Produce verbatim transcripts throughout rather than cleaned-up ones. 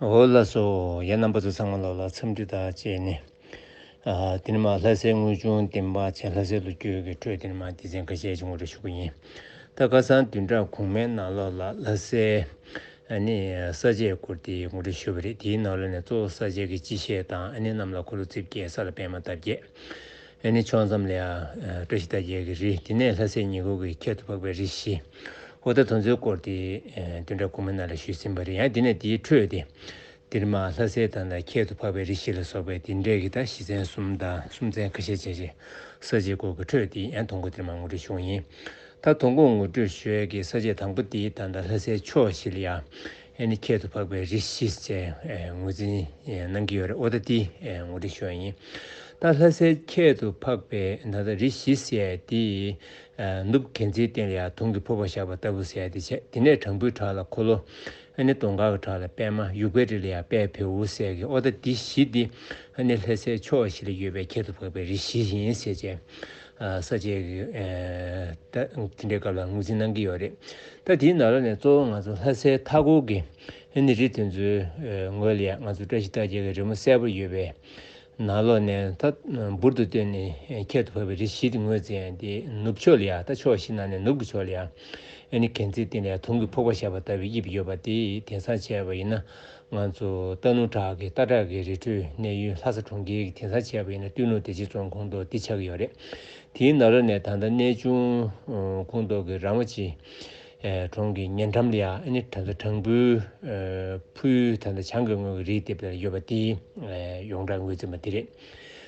འོ་ལགས་སོ། ཡ་རྣམ་པ་ཚོ་ཚང་མ་ལོག་ལ་འཚམས་འདྲི་དང་བཅས་ནས། ཨ་དེ་ནས་མ་ལྷ་སའི་དངོས་བྱུང་བདེན་དཔང་བྱས། ལྷ་སའི་ལོ་རྒྱུས་ཀྱི་ཁྲོད་དེ་ནས་མ་སྡེ་ཚན་ཁ་ཤས་ཅིག་ངོ་སྤྲོད་ཞུ་གི་ཡིན། ད་ཁ་སང་བདུན་ཕྲག་གོང་མའི་ནང་ལོགས་ལ་ལྷ་སའི་ཨ་ནི་ས་དཔྱད་སྐོར་དེ་ངོ་སྤྲོད་ཞུས་པ་རེད། དེའི་ནང་ལོགས་ནས་གཙོ་བོ་ས་དཔྱད་ཀྱི་སྤྱི་བཤད་དང་། ཨ་ནི་གནམ་ལ་འཁོར་ལོ་རྩིབས་བརྒྱད། ས་ལ་པད་མ་འདབ་བརྒྱད། ཨ་ནི་ཕྱོགས་མཚམས་ལ་ཡ་བཀྲ་ཤིས་རྟགས་བརྒྱད་ཀྱི་རི། དེ་ནས་ལྷ་སའི་ཉེ་འཁོར་གྱི་ཁྱད་དུ་འཕགས་པའི་རི་བཞི། འོ་ད་དེ་ཚོའི་སྐོར་དེ་བདུན་ཕྲག་གོང་མའི་ནང་ལ་ཞུས་ཟིན་པ་རེད། ཡང་དེ་ནས་དེའི་ཁྲོད་དེ་དེར་མ་ལྷ་སའི་ད་ལྟ་ཁྱད་དུ་འཕགས་པའི་རི་བཞི་ལ་སོགས་པའི་དེ་འདྲས་ཀྱི་ད་གཞི་ཚན་གསུམ་དང་སུམ་ཚན་ཁ་ཤས་བྱས་རྗེས་ས་དཔྱད་སྐོར་གྱི་ཁྲོད་དེ་ཡང་དོན་གོ་དེར་མ་ངོ་སྤྲོད་ཞུ་བ་ཡིན། ད་དོན་གོ་ངོ་སྤྲོད་ཞུ་ཡས་ཀྱི་ས་དཔྱད་དང་པོ་དེ་ད་ལྟ་ལྷ་སའི་ཕྱོགས་བཞི་ལ་ཡ་ཨ་ནི་ཁྱད་དུ་འཕགས་པའི་རི་བཞི་ཅེས་ངོས་འཛིན་གནང་གི་ཡོད་རེད། འོ་ད་དེ་ངོ་སྤྲོད་ཞུ་བ་ཡིན། ད་ལྷ་སའི་ཁྱད་དུ་འཕགས་པའི་ད་ལྟ་རི་བཞི་ཟེར་ཡས་དེ། ནུབ་གན་རྩིའི་སྟེང་ལ་ཡང་དུང་གི་ཕོར་པ་བཞག་པ་ལྟ་བུ་ཟེར་ཡ་དེ་བྱས། དེ་ནས་བྲང་བུའི་བྲག་ལ་འཁོར་ལོ། ཨ་ནི་དོང་དཀར་གྱི་བྲག་ལ་པད་མ། ཡུག་པའི་རི་ལ་ཡང་དཔལ་བེའུ་ཟེར་གི། ཨོ་ད་འདི་བཞི་འདི་ཨ་ནི་ལྷ་སའི་ཕྱོགས་བཞི་ལ་ཡོད་པའི་ཁྱད་དུ་འཕགས་པའི་རི་བཞི་ཡིན་ཟེར་བྱས། ས་དཔྱད་ཀྱི་ད་དེ་འདྲའི་སྐབས་ལ་ངོས་འཛིན་གནང་གི་ཡོད་རེད། ད་དེའི་ནང་ལོགས་ནས་གཙོ་བོ་ང་ཚོ་ལྷ་སའི་མཐའ་འཁོར་གྱི་ཨ་ནི་རི་དེ་ཚོའི་ངོས་ལ་ཡང་ང་ཚོ་བཀྲ་ཤིས་རྟགས་བརྒྱད་ཀྱི་རི་མོ་གསལ་པོ་ཡོད་པའི། ནང་ལོགས་ནས་ད་འབུར་དུ་བཏོན་ནས་ཁྱད་དུ་འཕགས་པའི་རི་བཞི་དེ་ངོས་འཛིན་ཡ་དེ་ནུབ་ཕྱོགས་ལ་ཡ། ད་ཕྱོགས་བཞི་ནང་ནས་ནུབ་ཀྱི་ཕྱོགས་ལ་ཡ་ཨ་ནི་གན་རྩིའི་སྟེང་ལ་ཡ་དུང་གི་ཕོར་པ་བཞག་པ་ལྟ་བུའི་དབྱིབས་ཡོད་པ་དེ། དེང་སང་བྱས་པ་ཡིན་ན་ང་ཚོ་རྟ་ནོར་བྲག་གི་སྟག་བྲག་གི་རི་ཁྲོད་གནས་ཡུལ་ལྷ་ས་གྲོང་ཁྱེར་གྱི། དེང་སང་བྱས་པ་ཡིན་ན་སྟོད་ལུང་བདེ་ཆེན་རྫོང་ཁོངས་གཏོགས་འདི་ཆགས་ཀྱི་ཡོད་རེད། དེའི་ནང་ལོགས་ནས་ད་ལྟ་གནས་ཆུང་ཁོངས་གཏོགས་ཀྱི་ར་མོ་ཆེ་གྲོང་གི་ཉེ་འགྲམ་ལ་ཡ་ཨ་ནི་ད་ལྟ་བྲང་བུའི་ཕུའི་ད་ལྟ་བྱང་གི་ངོས་ཀྱི་རིའི་ལྡེབས་ལ་ཡོད་པ་དེ་ཡོངས་གྲགས་ངོས་འཛིན་པ་དེ་རེད།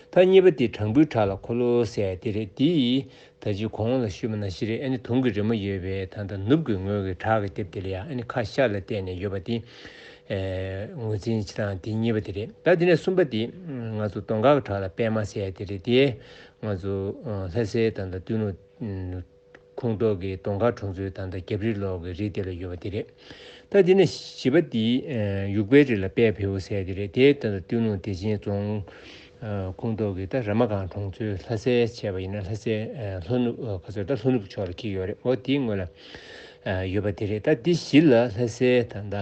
ད་གཉིས་པ་དེ་བྲང་བུའི་བྲག་ལ་འཁོར་ལོ་ཟེར་དེ་རེད། དེ་ད་ཅི་གོང་ལ་ཞུས་པ་ནང་བཞིན་རེད། ཨ་ནི་དུང་གི་རི་མོ་ཡོད་པའི་ད་ལྟ་ནུབ་ཀྱི་ངོས་ཀྱི་བྲག་གི་ལྡེབས་དེ་ལ་ཡ་ཨ་ནི་ཁ་ཤར་ལ་བལྟས་ནས་ཡོད་པ་དེ་ངོས་འཛིན་བྱེད་སྟངས་དེ་གཉིས་པ་དེ་རེད། ད་དེ་ནས་གསུམ་པ་དེ་ང་ཚོ་དོང་དཀར་བྲག་ལ་པད་མ་ཟེར་དེ་རེད། དེ་ང་ཚོ་ལྷ་སའི་ད་ལྟ་སྟོད་ལུང་ཁོངས་གཏོགས་ཀྱི་དོང་དཀར་གྲོང་ཚོའི་ད་ལྟ་རྒྱབ་རི་ལོགས་ཀྱི་རི་དེ་ལ་ཡོད་པ་དེ་རེད། ད་དེ་ནས་བཞི་པ་དེ་ཡུག་པའི་རི་ལ་དཔལ་བེའུ་ཟེར་དེ་རེད། དེ་ད་ལྟ་སྟོད་ལུང་བདེ་ཆེན་རྫོང་ཁོངས་གཏོགས་ཀྱི་ད་ར་མ་སྒང་གྲོང་ཚོའི། ལྷ་སའི་བྱས་པ་ཡིན་ན་ལྷ་སའི་ལྷོ་ནུབ་ག་ཚོད་ད་ལྷོ་ནུབ་ཕྱོགས་ལ་འཁེལ་ཡོད་རེད། འོ་དེའི་ངོས་ལ་ཡོད་པ་དེ་རེད། ད་དེ་བཞི་ལ་ལྷ་སའི་ད་ལྟ་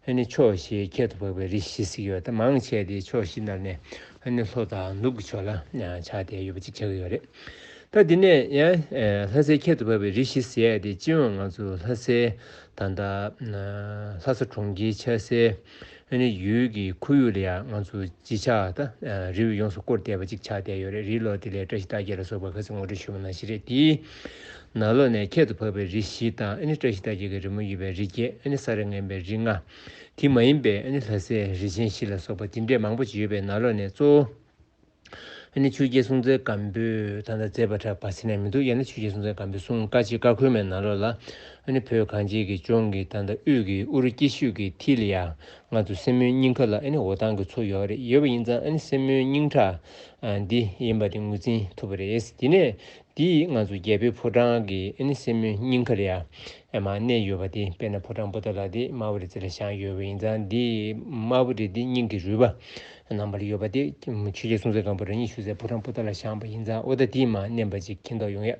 ཨ་ནི་ཕྱོགས་བཞིའི་ཁྱད་དུ་འཕགས་པའི་རི་བཞི་ཟེར་གྱི་ཡོད། ད་མང་ཆེ་དེ་ཕྱོགས་བཞི་ནང་ནས་ཨ་ནི་ལྷོ་དང་ནུབ་ཀྱི་ཕྱོགས་ལ་ཆགས་བསྡད་ཡོད་པ་ཅིག་ཆགས་ཀྱི་ཡོད་རེད། ད་དེ་ནས་ཡང་ལྷ་སའི་ཁྱད་དུ་འཕགས་པའི་རི་བཞི་ཟེར་ཡ་དེ་སྤྱི་ཡོངས་ང་ཚོ་ལྷ་སའི་ད་ལྟ་ལྷ་ས་གྲོང་ཁྱེར་ཆགས་སའི་ཨ་ནི་ཡུལ་གྱི་ཁོར་ཡུག་ལ་ཡང་ང་ཚོ་བརྗིད་ཆགས་ད་རི་བོས་ཡོངས་སུ་བསྐོར་བསྡད་པ་ཅིག་ཆགས་བསྡད་ཡོད་རེད། རི་ལོ་དེ་ལས་བཀྲ་ཤིས་རྟགས་བརྒྱད་ལ་སོགས་པ་ཁ་སང་ངོ་སྤྲོད་ཞུས་པ་ནང་བཞིན་རེད། དེའི་ནང་ལོགས་ནས་ཁྱད་དུ་འཕགས་པའི་རི་བཞི་དང་། ཨ་ནི་བཀྲ་ཤིས་རྟགས་བརྒྱད་ཀྱི་རི་མོ་ཡོད་པའི་རི་བརྒྱད། ཨ་ནི་ས་ར་ངན་པའི་རི་ལྔ། དེ་མ་ཡིན་པའི་ཨ་ནི་ལྷ་སའི་རི་ཆེན་བཞི་ལ་སོགས་པ་དེ་འདྲས་མང་པོ་ཅིག་ཡོད་པའི་ནང་ལོགས་ནས་གཙོ་བོ་ཨ་ནི་ཆོས་རྒྱལ་སྲོང་བཙན་སྒམ་པོས་ད་ལྟ་མཛད་པ་འདྲ་བ་ཟེར་ན་མི་འདུག་ཡང་ན་ཆོས་རྒྱལ་སྲོང་བཙན་སྒམ་པོའི་གསུང་བཀའ་ཆེ་བཀའ་འཁོར་མའི་ནང་ལོགས་ལ་ཨ་ནི་བོད་གངས་ཅན་གྱི་ལྗོངས་ཀྱི་ད་ལྟ་དབུས་ཀྱི་ཨུ་རུ་སྐྱིད་ཤོད་ཀྱི་མཐིལ་ལ་ཡ་ང་ཚོ་སྲིན་མོའི་སྙིང་ཁ་ལ་ཨ་ནི་འོ་ཐང་གི་མཚོ་ཡོད་རེད། ཡོད་པ་ཡིན་ཙང་ཨ་ནི་སྲིན་མོའི་སྙིང་ཁྲག་འདི་ཡིན་པ་དེ་ངོས་འཛིན་ཐུབ་པ་རེད། དེ་ནས་འདི་ང་ཚོ་རྒྱལ་པོའི་ཕོ་བྲང་གི་ཨ་ནི་སྲིན་མོའི་སྙིང་ཁ་ལ་ཡ་མར་གནས་ཡོད་པ་དེ། དཔེར་ན་ཕོ་བྲང་པོ་ཏཱ་ལ་དེ་དམར་པོ་རི་རྩེ་ལ་བཞེངས་ཡོད་པ་ཡིན་ཙང་། འདི་དམར་པོ་རི་འདི་སྙིང་གི་རུས་པ་རྣམ་པར་ཡོད་པ་དེ་ཆོས་རྒྱལ་སྲོང་བཙན་སྒམ་པོ་རང་ཉིད་བཞུགས་སའི་ཕོ་བྲང་པོ་ཏཱ་ལ་བཞེངས་པ་ཡིན་ཙང་། འོ་ད་དེ་མར་མནན་པ་ཅིག་མཁྱེན་རྟོགས་ཡོང་ཡ།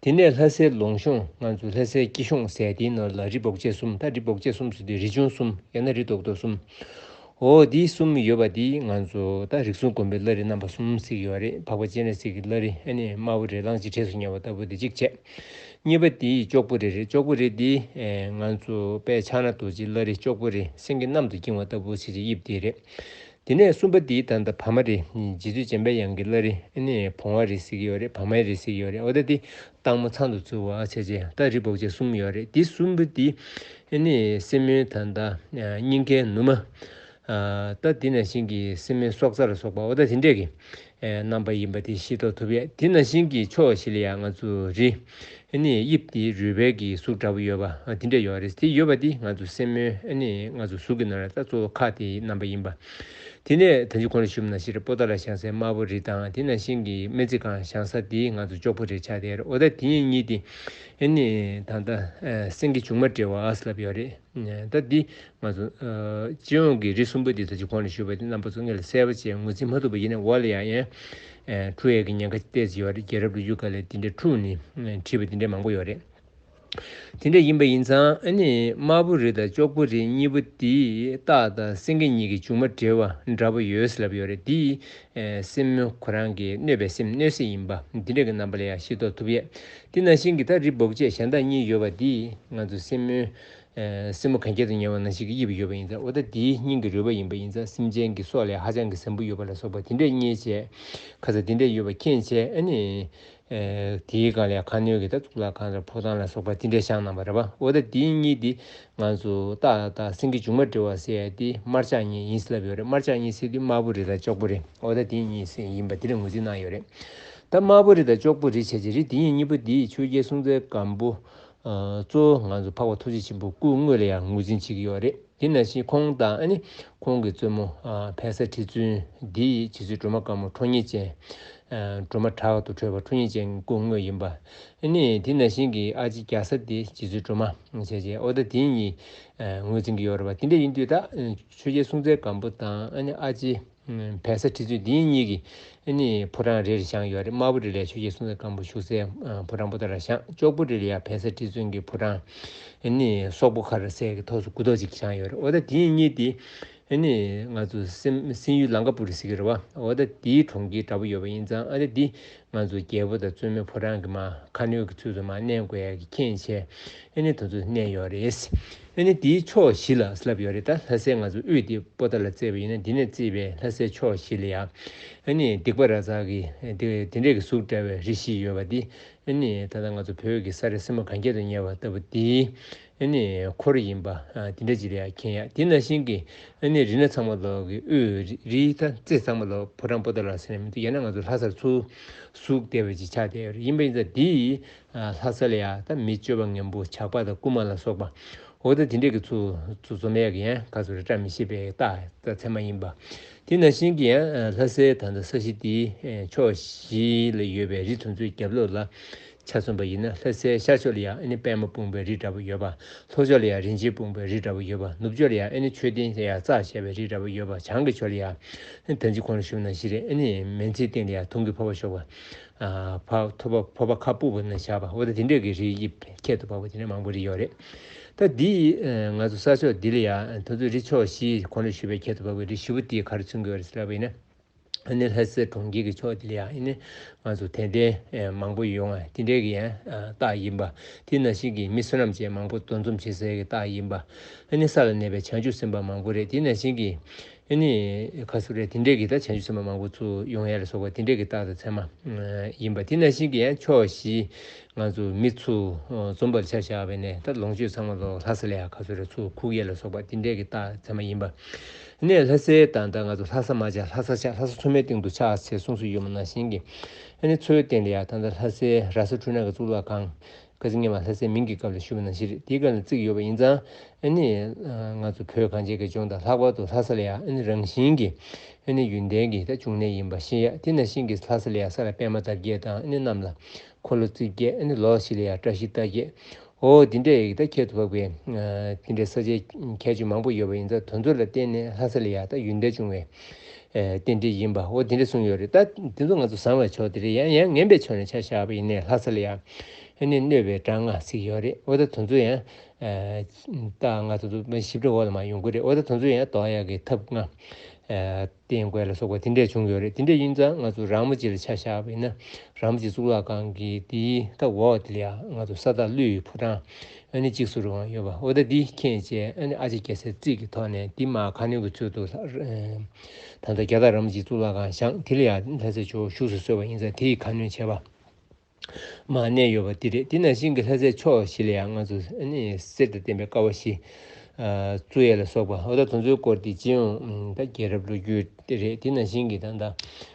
དེ་ནས་ལྷ་སའི་ལུང་གཤོང་། ང་ཚོ་ལྷ་སའི་སྐྱིད་གཤོངས་ཟེར་དེའི་ནང་ལ་རི་སྦོ་ཅེ་གསུམ། ད་རི་སྦོ་ཅེ་གསུམ་ཟེར་དུས་རི་ཆུང་གསུམ་ཡང་ན་རི་རྡོག་རྡོག་གསུམ། འོ་དེ་གསུམ་ཡོད་པ་དེ་ང་ཚོ་ད་རིགས་གསུམ་མགོན་པོའི་བླ་རི་རྣམ་པ་གསུམ་ཟེར་གྱི་ཡོད་རེད། འཕགས་པ་སྤྱན་རས་གཟིགས་ཀྱི་བླ་རི། ཨ་ནི་དམར་པོ་རི་གླང་ཆེན་བྲེས་སུ་ཉལ་བ་ལྟ་བུ་དེ་གཅིག་བྱས། གཉིས་པ་དེ་ཅོག་པོ་རི་རེད། ཅོག་པོ་རི་དེ་ང་ཚོ་དཔལ་ཕྱག་ན་རྡོ་རྗེའི་བླ་རི་ཅོག་པོ་རི། སེང་གེ་གནམ་དུ་འགྱིང་བ་ལྟ་བུ་ཞེས་བྱའི་དབྱིབས་དེ་རེད། དེ་ནས་གསུམ་པ་དེ་ད་ལྟ་བ་མ་རི། རྗེ་བཙུན་འཇམ་པའི་དབྱངས་ཀྱི་བླ་རི། ཨ་ནི་བུང་བ་རི་ཟེར་གྱི་ཡོད་རེད། བ་མའི་རི་ཟེར་གྱི་ཡོད་རེད། འོ་ད་དེ་སྟག་མོ་ཚང་དུ་བཙུགས་པ་བྱས་རྗེས་ད་རི་སྦོ་ཅེ་གསུམ་ཡོད་རེད། དེ་གསུམ་པོ་དེ་ཨ་ནི་སྲིན་མོའི་ད་ལྟ་སྙིང་ཁའི་ནུ་མ། ད་དེ་ནང་བཞིན་གྱི་སྲིན་མོའི་སྲོག་རྩ་ལ་སོགས་པ། འོ་ད་དེ་འདྲས་ཀྱི་རྣམ་པ་ཡིན་པ་དེ་ཤེས་རྟོགས་ཐུབ་ཡས། དེ་ནང་བཞིན་གྱི་ཕྱོགས་བཞི་ལ་ཡང་ང་ཚོ་རི། ཨ་ནི་དབྱིབས་དེ་རུས་སྦལ་གྱི་གཟུགས་འདྲ་པོ་ཡོད་པ་དེ་འདྲས་ཡོད་རེད། དེ་ཡོད་པ་དེ་ང་ཚོ་སྲིན་མོའི། ཨ་ནི་ང་ཚོ་གཟུགས་ཀྱི་ནང་ལ་ད་གཙོ་བོ་ཁ་དེའི་རྣམ་པ་ཡིན་པ། དེ་ནས་ད་ཅི་གོང་ལ་ཞུས་པ་ནང་བཞིན་རི་པོ་ཏཱ་ལ་བཞེངས་སའི་དམར་པོ་རི་དང་། དེ་ནང་བཞིན་གྱི་སྨན་རྩིས་ཁང་བཞེངས་ས་དེ་ང་ཚོ་ཅོག་པོ་རི་ཆགས་བསྡད་ཡོད་རེད། འོ་ད་དེ་གཉིས་དེ་ཨ་ནི་ད་ལྟ་སེང་གེ་མཇུག་མ་འབྲེལ་བ་ལབ་ཡོད་རེད། ད་འདི་ང་ཚོ་སྤྱི་ཡོངས་ཀྱི་རི་གསུམ་པོ་འདི་ད་ཅི་གོང་ལ་ཞུས་པ་དེ་རྣམ་པ་ཚོ་སྔོན་ལ་གསལ་པོ་བྱས་ངོས་འཛིན་མ་ཐུབ་པ་ཡིན་ན། འོག་ལ་ཡང་ཡང་འཁྲུག་ཡས་ཀྱི་ཉེན་ཁ་ཏོག་ཙམ་ཡོད་རེད། རྒྱལ་རབས་ལོ་རྒྱུས་སྒང་ལ་དེ་འདྲའི་འཁྲུག་ནས་བྲིས་པ་དེ་འདྲའི་མང་པོ་ཡོད་རེད། དེ་འདྲ་ཡིན་པ་ཡིན་ཙང་ཨ་ནི་དམར་པོ་རི་དང་ཅོག་པོ་རི་གཉིས་པོ་དེ་སྟག་དང་སེང་གེ་གཉིས་ཀྱི་མཇུག་མ་འབྲེལ་བ་འདྲ་པོ་ཡོད་ཟེར་ལབ་ཡོད་རེད། དེ་སྲིན་མོ་ཁོ་རང་གི་གནོད་པའི་སེམས་གནོད་སེམས་ཡིན་པ་འདི་འདྲ་གི་རྣམ་པ་ལ་ཡང་ཤེས་རྟོགས་ཐུབ་ཡས། དེ་ནང་བཞིན་གྱི་ད་རི་སྦོབ་ཆེ་གཞན་དག་གཉིས་ཡོད་པ་དེ་ང་ཚོ་སྲིན་མོའི་སྲིན་མོ་གན་རྐྱལ་དུ་ཉལ་བ་ནང་བཞིན་གྱི་དབྱིབས་ཡོད་པ་ཡིན་ཙང་འོ་ད་དེའི་སྙིང་གི་རུས་པ་ཡིན་པ་ཡིན་ཙང་སེམས་ཅན་གྱི་སྲོག་ལས་ཧ་ཅང་གི་ཟབ་པོ་ཡོད་པ་ལ་སོགས་པ་དེ་འདྲས་རྙེད་བྱས་ཁ་ཚ་དེ་འདྲས་ཡོད་པ་མཁྱེན་བྱས་ཨ་ནི། དེའི་སྒང་ལ་ཁ་གནོན་གྱི་ད་གཙུག་ལག་ཁང་དང་ཕོ་བྲང་ལ་སོགས་པ་དེ་འདྲས་བཞེངས་གནང་བ་རེད་པ། འོ་ད་དེ་གཉིས་དེ་ང་ཚོ་སྟག་དང་སེང་གེ་མཇུག་མ་འབྲེལ་བ་ཟེར་ཡ་དེ་དམར་ལྕགས་གཉིས་ཡིན་ཟེར་ལབ་ཡོད་རེད། དམར་ལྕགས་གཉིས་ཟེར་དུས་དམར་པོ་རེད་ད་ཅོག་པོ་རེད། འོ་ད་དེ་གཉིས་ཟེར་ཡིན་པ་དེ་འདྲས་ངོས་འཛིན་གནང་ཡོད་རེད། ད་དམར་པོ་རེད་ད་ཅོག་པོ་རེད་བྱས་རྗེས་རེད་དེ་གཉིས་གཉིས་པོ་དེ་ཆོས་རྒྱལ་སྲོང་བཙན་སྒམ་པོ། གཙོ་བོ་ང་ཚོ་འཕགས་པ་ཐུགས་རྗེ་ཆེན་པོ་སྐུ་དངོས་ལ་ཡང་ངོས་འཛིན་བྱེད་ཀྱི་ཡོད་རེད། དེ་ནང་བཞིན་ཁོང་དང་ཨ་ནི་ཁོང་གི་བཙུན་མོ་བལ་བཟའ་ཁྲི་བཙུན་འདི་རྗེ་བཙུན་སྒྲོལ་མ་དཀར་མོ་ཁྲོ་གཉེར་ཅན། སྒྲོལ་མ་བྲག་ཏུ་ཁྲོས་པ་ཁྲོ་གཉེར་ཅན་སྐུ་དངོས་ཡིན་པ། ཨ་ནི་དེ་ནང་བཞིན་གྱི་ཨ་ཅེ་རྒྱ་བཟའ་དེ་རྗེ་བཙུན་སྒྲོལ་མ་བྱས་རྗེས་འོ་ད་དེ་གཉིས་ངོས་འཛིན་གྱི་ཡོད་རེད་པ། དེ་འདྲ་ཡིན་དུས་ད་ཆོས་རྒྱལ་སྲོང་བཙན་སྒམ་པོ་དང་ཨ་ནི་ཨ་ཅེ། བལ་བཟའ་ཁྲི་བཙུན་འདི་གཉིས་ཀྱི་ཨ་ནི་ཕོ་བྲང་རེ་རེ་བཞེངས་ཡོད་རེད། དམར་པོ་རི་ལ་ཆོས་རྒྱལ་སྲོང་བཙན་སྒམ་པོ་བཞུགས་སའི་ཕོ་བྲང་པོ་ཏ་ལ་བཞེངས། ཅོག་པོ་རི་ལ་ཡང་བལ་བཟའ་ཁྲི་བཙུན་གྱི་ཕོ་བྲང་ཨ་ནི་སོག་པོ་མཁར་ཟེར་གྱི་ཐོག་སུ་དགུ་ཐོག་ཅིག་བཞེངས་ཡོད་རེད། འོ་ད་དེ་གཉིས་དེ་ཨ་ནི་ང་ཚོ་སེམས་སེམས་ཡུལ་ལང་ཀ་པུ་རི་ཟེར་གྱི་རེད་བ། འོ་ད་དེའི་གྲོང་ཁྱེར་འདྲ་པོ་ཡོད་པ་ཡིན་ཙང་ཨ་ནི་དེ་ང་ཚོ་རྒྱལ་པོ་དང་བཙུན་མོའི་ཕོ་བྲང་གི་མ་ཁ་གནོན་གྱི་ཚུལ་དུ་མ་གནས་དགོས་ཡ་གི་མཁྱེན་བྱས། ཨ་ནི་དེ་ཚོ་གནས་ཡོད་རེད། ཨ་ནི་དེའི་ཕྱོགས་བཞི་ལ་ལབ་ཡོད་རེད། ད་ལྷ་སའི་ང་ཚོ་དབུས་དེ་པོ་ཏ་ལ་བརྩིས་པ་ཡིན་ན་འདི་ནས་བརྩིས་པའི་ལྷ་སའི་ཕྱོགས་བཞི་ལ་ཡ། ཨ་ནི་སྡིག་པ་ར་ཙག་གི་དེ་དེ་འདྲས་ཀྱི་གཟུགས་འདྲ་བའི་རི་བཞི་ཡོད་པ་འདི། ཨ་ནི་ད་ལྟ་ང་ཚོ་བོད་ཀྱི་ས་རི་སྲིན་མོ་གན་རྐྱལ་དུ་ཉལ་བ་ལྟ་བུ་འདི། ཨ་ནི་འཁོར་ཡིན་པ་དེ་འདྲ་ཅིག་ལ་ཡ་མཁྱེན་ཡ། དེ་ནང་བཞིན་གྱི་ཨ་ནི་རི་སྣ་ཚང་མ་ལོག་གི་དབུས་རི་ད་རྩེ་ཚང་མ་ལོག་ཕོ་བྲང་པོ་ཏ་ལ་ཟེར་ནས་མི་འདུག་ཡང་ན་ང་ཚོ་ལྷ་སར་ཚུར་ཟུག་བསྡད་པ་ཅིག་ཆགས་བསྡད་ཡོད་རེད། ཡིན་པ་ཡིན་ཙང་འདི། ལྷ་ས་ལ་ཡང་ད་མི་སྤྱོད་པ་ངན་པོ་ཇག་པ་དང་རྐུན་མ་ལ་སོགས་པ། འོ་ད་དེ་འདྲས་ཀྱི་ཚུལ་ཚུལ་འཛོམས་ཡས་ཀྱི་ཡང་ག་ཚོད་རེ་བཀྲ་མི་ཤིས་པའི་རྟགས་ད་མཚན་མ་ཡིན་པ། དེ་ནང་བཞིན་གྱི་ཡང་ལྷ་སའི་ད་ལྟ་ས་གཞི་འདིའི་ཕྱོགས་བཞི་ལ་ཡོད་པའི་རི་དེ་ཚོའི་རྒྱབ་ལོགས་ལ་ཆ་མཚོན་པ་ཡིན་ན་ལྷ་སའི་ཤར་ཕྱོགས་ལ་ཡང་ཨ་ནི་པདྨ་སྤུངས་པའི་རི་འདྲ་པོ་ཡོད་པ། ལྷོ་ཕྱོགས་ལ་ཡང་རིན་ཆེན་སྤུངས་པའི་རི་འདྲ་པོ་ཡོད་པ། ནུབ་ཕྱོགས་ལ་ཡང་ཨ་ནི་མཆོད་རྟེན་ཡང་རྩ་བྱས་པའི་རི་འདྲ་པོ་ཡོད་པ། བྱང་གི་ཕྱོགས་ལ་ཡང་ཨ་ནི་ད་ཅི་གོང་ལ་ཞུས་ནང་བཞིན་རེད། ཨ་ནི་མེ་མཚེའི་སྟེང་ལ་ཡང་དུང་གི་ཕོར་པ་ཤོར་བ། ཕ་ཐོ་པ་ཕོར་པ་ཁ་སྤུབས་པ་ནང་བཞག་པ་འོ་ད་དེ་འདྲས་ཀྱི་རིགས་དབྱིབས་ཁྱད་དུ་འཕགས་པ་དེ་འདྲས་མང་པོ་རིགས་ཡོད་རེད། ད་འདི་ང་ཚོ་ས་ཕྱོགས་འདི་ལ་ཡང་ད་ཚོད་རི་ཕྱོགས་བཞི་གོང་ལ་ཞུས་པའི་ཁྱད་དུ་འཕགས་པའི་རི་བཞི་པོ་དེ་ག་རེ་མཚོན་གྱི་ཡོད་རེད་ཟེར་ལབ་པ་ཡིན་ན། ཨ་ནི་ལྷ་སའི་གྲོང་ཁྱེར་གྱི་ཕྱོགས་འདི་ལ་ཡང་ཨ་ནི་ང་ཚོ་དད་ལྡན་མང་པོ་ཡོང་བ་དེ་འདྲས་ཀྱི་ཡང་རྟགས་ཡིན་པ། དེ་ནང་བཞིན་གྱི་མི་བསོད་ནམས་ཅན་མང་པོ་འདུ་འཛོམས་བྱེད་སའི་རྟགས་ཡིན་པ། ཨ་ནི་ས་ལ་གནས་པའི་བྱང་ཆུབ་སེམས་དཔའ་མང་པོ་རེད། དེ་ནང་བཞིན་གྱི། ཨ་ནི་ཁ་སུ་རེད་དེ་འདྲས་ཀྱི་ད་བྱང་ཆུབ་སེམས་དཔའ་མང་པོ་ཚུར་ཡོང་ཡ་ལ་སོགས་པ་དེ་འདྲས་ཀྱི་རྟགས་དང་མཚན་མ་ཡིན་པ། དེ་ནང་བཞིན་གྱི་ཡང་ཕྱོགས་བཞི་ང་ཚོ་མི་ཚུར་འཛོམས་པར་ཆ་བཞག་པ་ཡིན་ན་ད་ལོངས་སྤྱོད་ཚང་མ་ལོག་ལྷ་ས་ལ་ཡང་ཁ་སུ་རེད་ཚུར་ཁུག་ཡ་ལ་སོགས་པ་དེ་འདྲས་ཀྱི་རྟགས་མཚན་མ་ཡིན་པ། ཨ་ནི་ལྷ་སའི་ད་ལྟ་ང་ཚོ་ལྷ་ས་མ་ཆགས་ལྷ་ས་ཆགས་ལྷ་ས་མཚོ་མོའི་སྟེང་དུ་ཆགས་ཟེར་གསུངས་སུ་ཡོད་པ་ནང་བཞིན་གྱི་ཨ་ནི་མཚོའི་སྟེང་ལ་ཡང་ད་ལྟ་ལྷ་སའི་ར་ས་འཕྲུལ་སྣང་གི་གཙུག་ལག་ཁང་། ཁ་སང་སྔོན་མ་ལྷ་སའི་མིང་གི་སྐབས་ལ་ཞུས་པ་ནང་བཞིན་རེད། དེའི་སྐབས་ལ་བརྩིགས་ཡོད་པ་ཡིན་ཙང་ཨ་ནི་ང་ཚོ་བོད་གངས་ཅན་གྱི་ལྗོངས་དང་ལྷག་པར་དུ་ལྷ་ས་ལ་ཡང་ཨ་ནི་རང་བཞིན་གྱི་ཨ་ནི་ཡོན་ཏན་གྱི་ད་འབྱུང་གནས་ཡིན་པ་ཤེས་ཡ། དེ་ནང་བཞིན་གྱི་ལྷ་ས་ལ་ཡང་ས་ལ་པདྨ་དར་རྒྱས་དང་ཨ་ནི་གནམ་ལ་འཁོར་ལོ་རྩིབས་བརྒྱད། ཨ་ནི་ལོགས་ཤིག་ལ་ཡང་བཀྲ་ཤིས་རྟགས་བརྒྱད། འོ་དེ་འདྲའི་ད་ཁྱད་དུ་འཕགས་པའི་དེ་འདྲའི་ས་ཆའི་ཁྱད་ཆོས་མང་པོ་ཡོད་པ་ཡིན་ཙང་དེ་ཚོ་ལ་བརྟེན་ནས་ལྷ་ས་ལ་ཡང་ད་ཡོན་ཏན་འབྱུང་བའི་རྟེན་འབྲེལ་ཡིན་པ་འོ་དེ་འདྲ་གསུངས་ཡོད་རེད། ད་དེ་ཚོ་ང་ཚོ་བཟང་བའི་ཕྱོགས་དེ་རེད། ཡང་ཡང་ངན་པའི་ཕྱོགས་ནས་ཆ་བཞག་པ་ཡིན་ནའི་ལྷ་ས་ལ་ཡང་ཨ་ནི་གནོད་པའི་གྲང་ངར་ཞིག་ཡོད་རེད། འོ་ད་དེ་ཚོ་ཡང་ད་ང་ཚོ་ཞིབ་ཕྲ་འོག་ལ་མ་ཡོང་གི་རེད། འོ་ད་དེ་ཚོ་ཡང་ཟློག་ཡག་གི་ཐབས་ལྔ་བསྟེན་དགོས་ལ་སོགས་པ་དེ་འདྲས་བྱུང་ཡོད་རེད། དེ་འདྲས་ཡིན་ཙང་ང་ཚོ་ར་མོ་ཆེ་ལ་ཆ་བཞག་པ་ཡིན་ན་ར་མོ་ཆེ་གཙུག་ལག་ཁང་གི་དེའི་ད་འོག་དེ་ལ་ཡང་ང་ཚོ་ས་བདག་ཀླུ་ཡི་ཕོ་བྲང་ཨ་ནི་གཅིག་སུ་རུང་བ་ཡོད་པ་འོ་ད་འདི་མཁྱེན་བྱས་ཨ་ནི་ཨ་ཅེ་རྒྱལ་སྲས་རྩིས་ཀྱི་ཐོག་ནས་འདི་མ་ཁ་སྣོན་གྱི་ཚུལ་དུ་ད་ལྟ་རྒྱ་སྟག་ར་མོ་ཆེ་གཙུག་ལག་ཁང་བཞེངས། དེ་ལ་ཡང་ལྷ་སའི་ཇོ་བོ་བཞུགས་སུ་གསོལ་བ་ཡིན་ཙང་དེ་ཡི་ཁ་སྣོན་བྱས་པ། མ་གནས་ཡོད་པ་འདི་རེད། དེ་ནང་བཞིན་གྱི་ལྷ་སའི་ཕྱོགས་བཞི་ལ་ཡང་ང་ཚོ་ཨ་ནི་གསེར་དང་ལྡན་པའི་ཀ་བ་བཞི་བཙུགས་ཡས་ལ་སོགས་པ་འོ་ད་དེ་ཚོའི་སྐོར་དེ་སྤྱི་ཡོངས་ད་རྒྱལ་རབས་ལོ་རྒྱུས་དེ་རེད། དེ་ནང་བཞིན་གྱི་ད་ལྟ་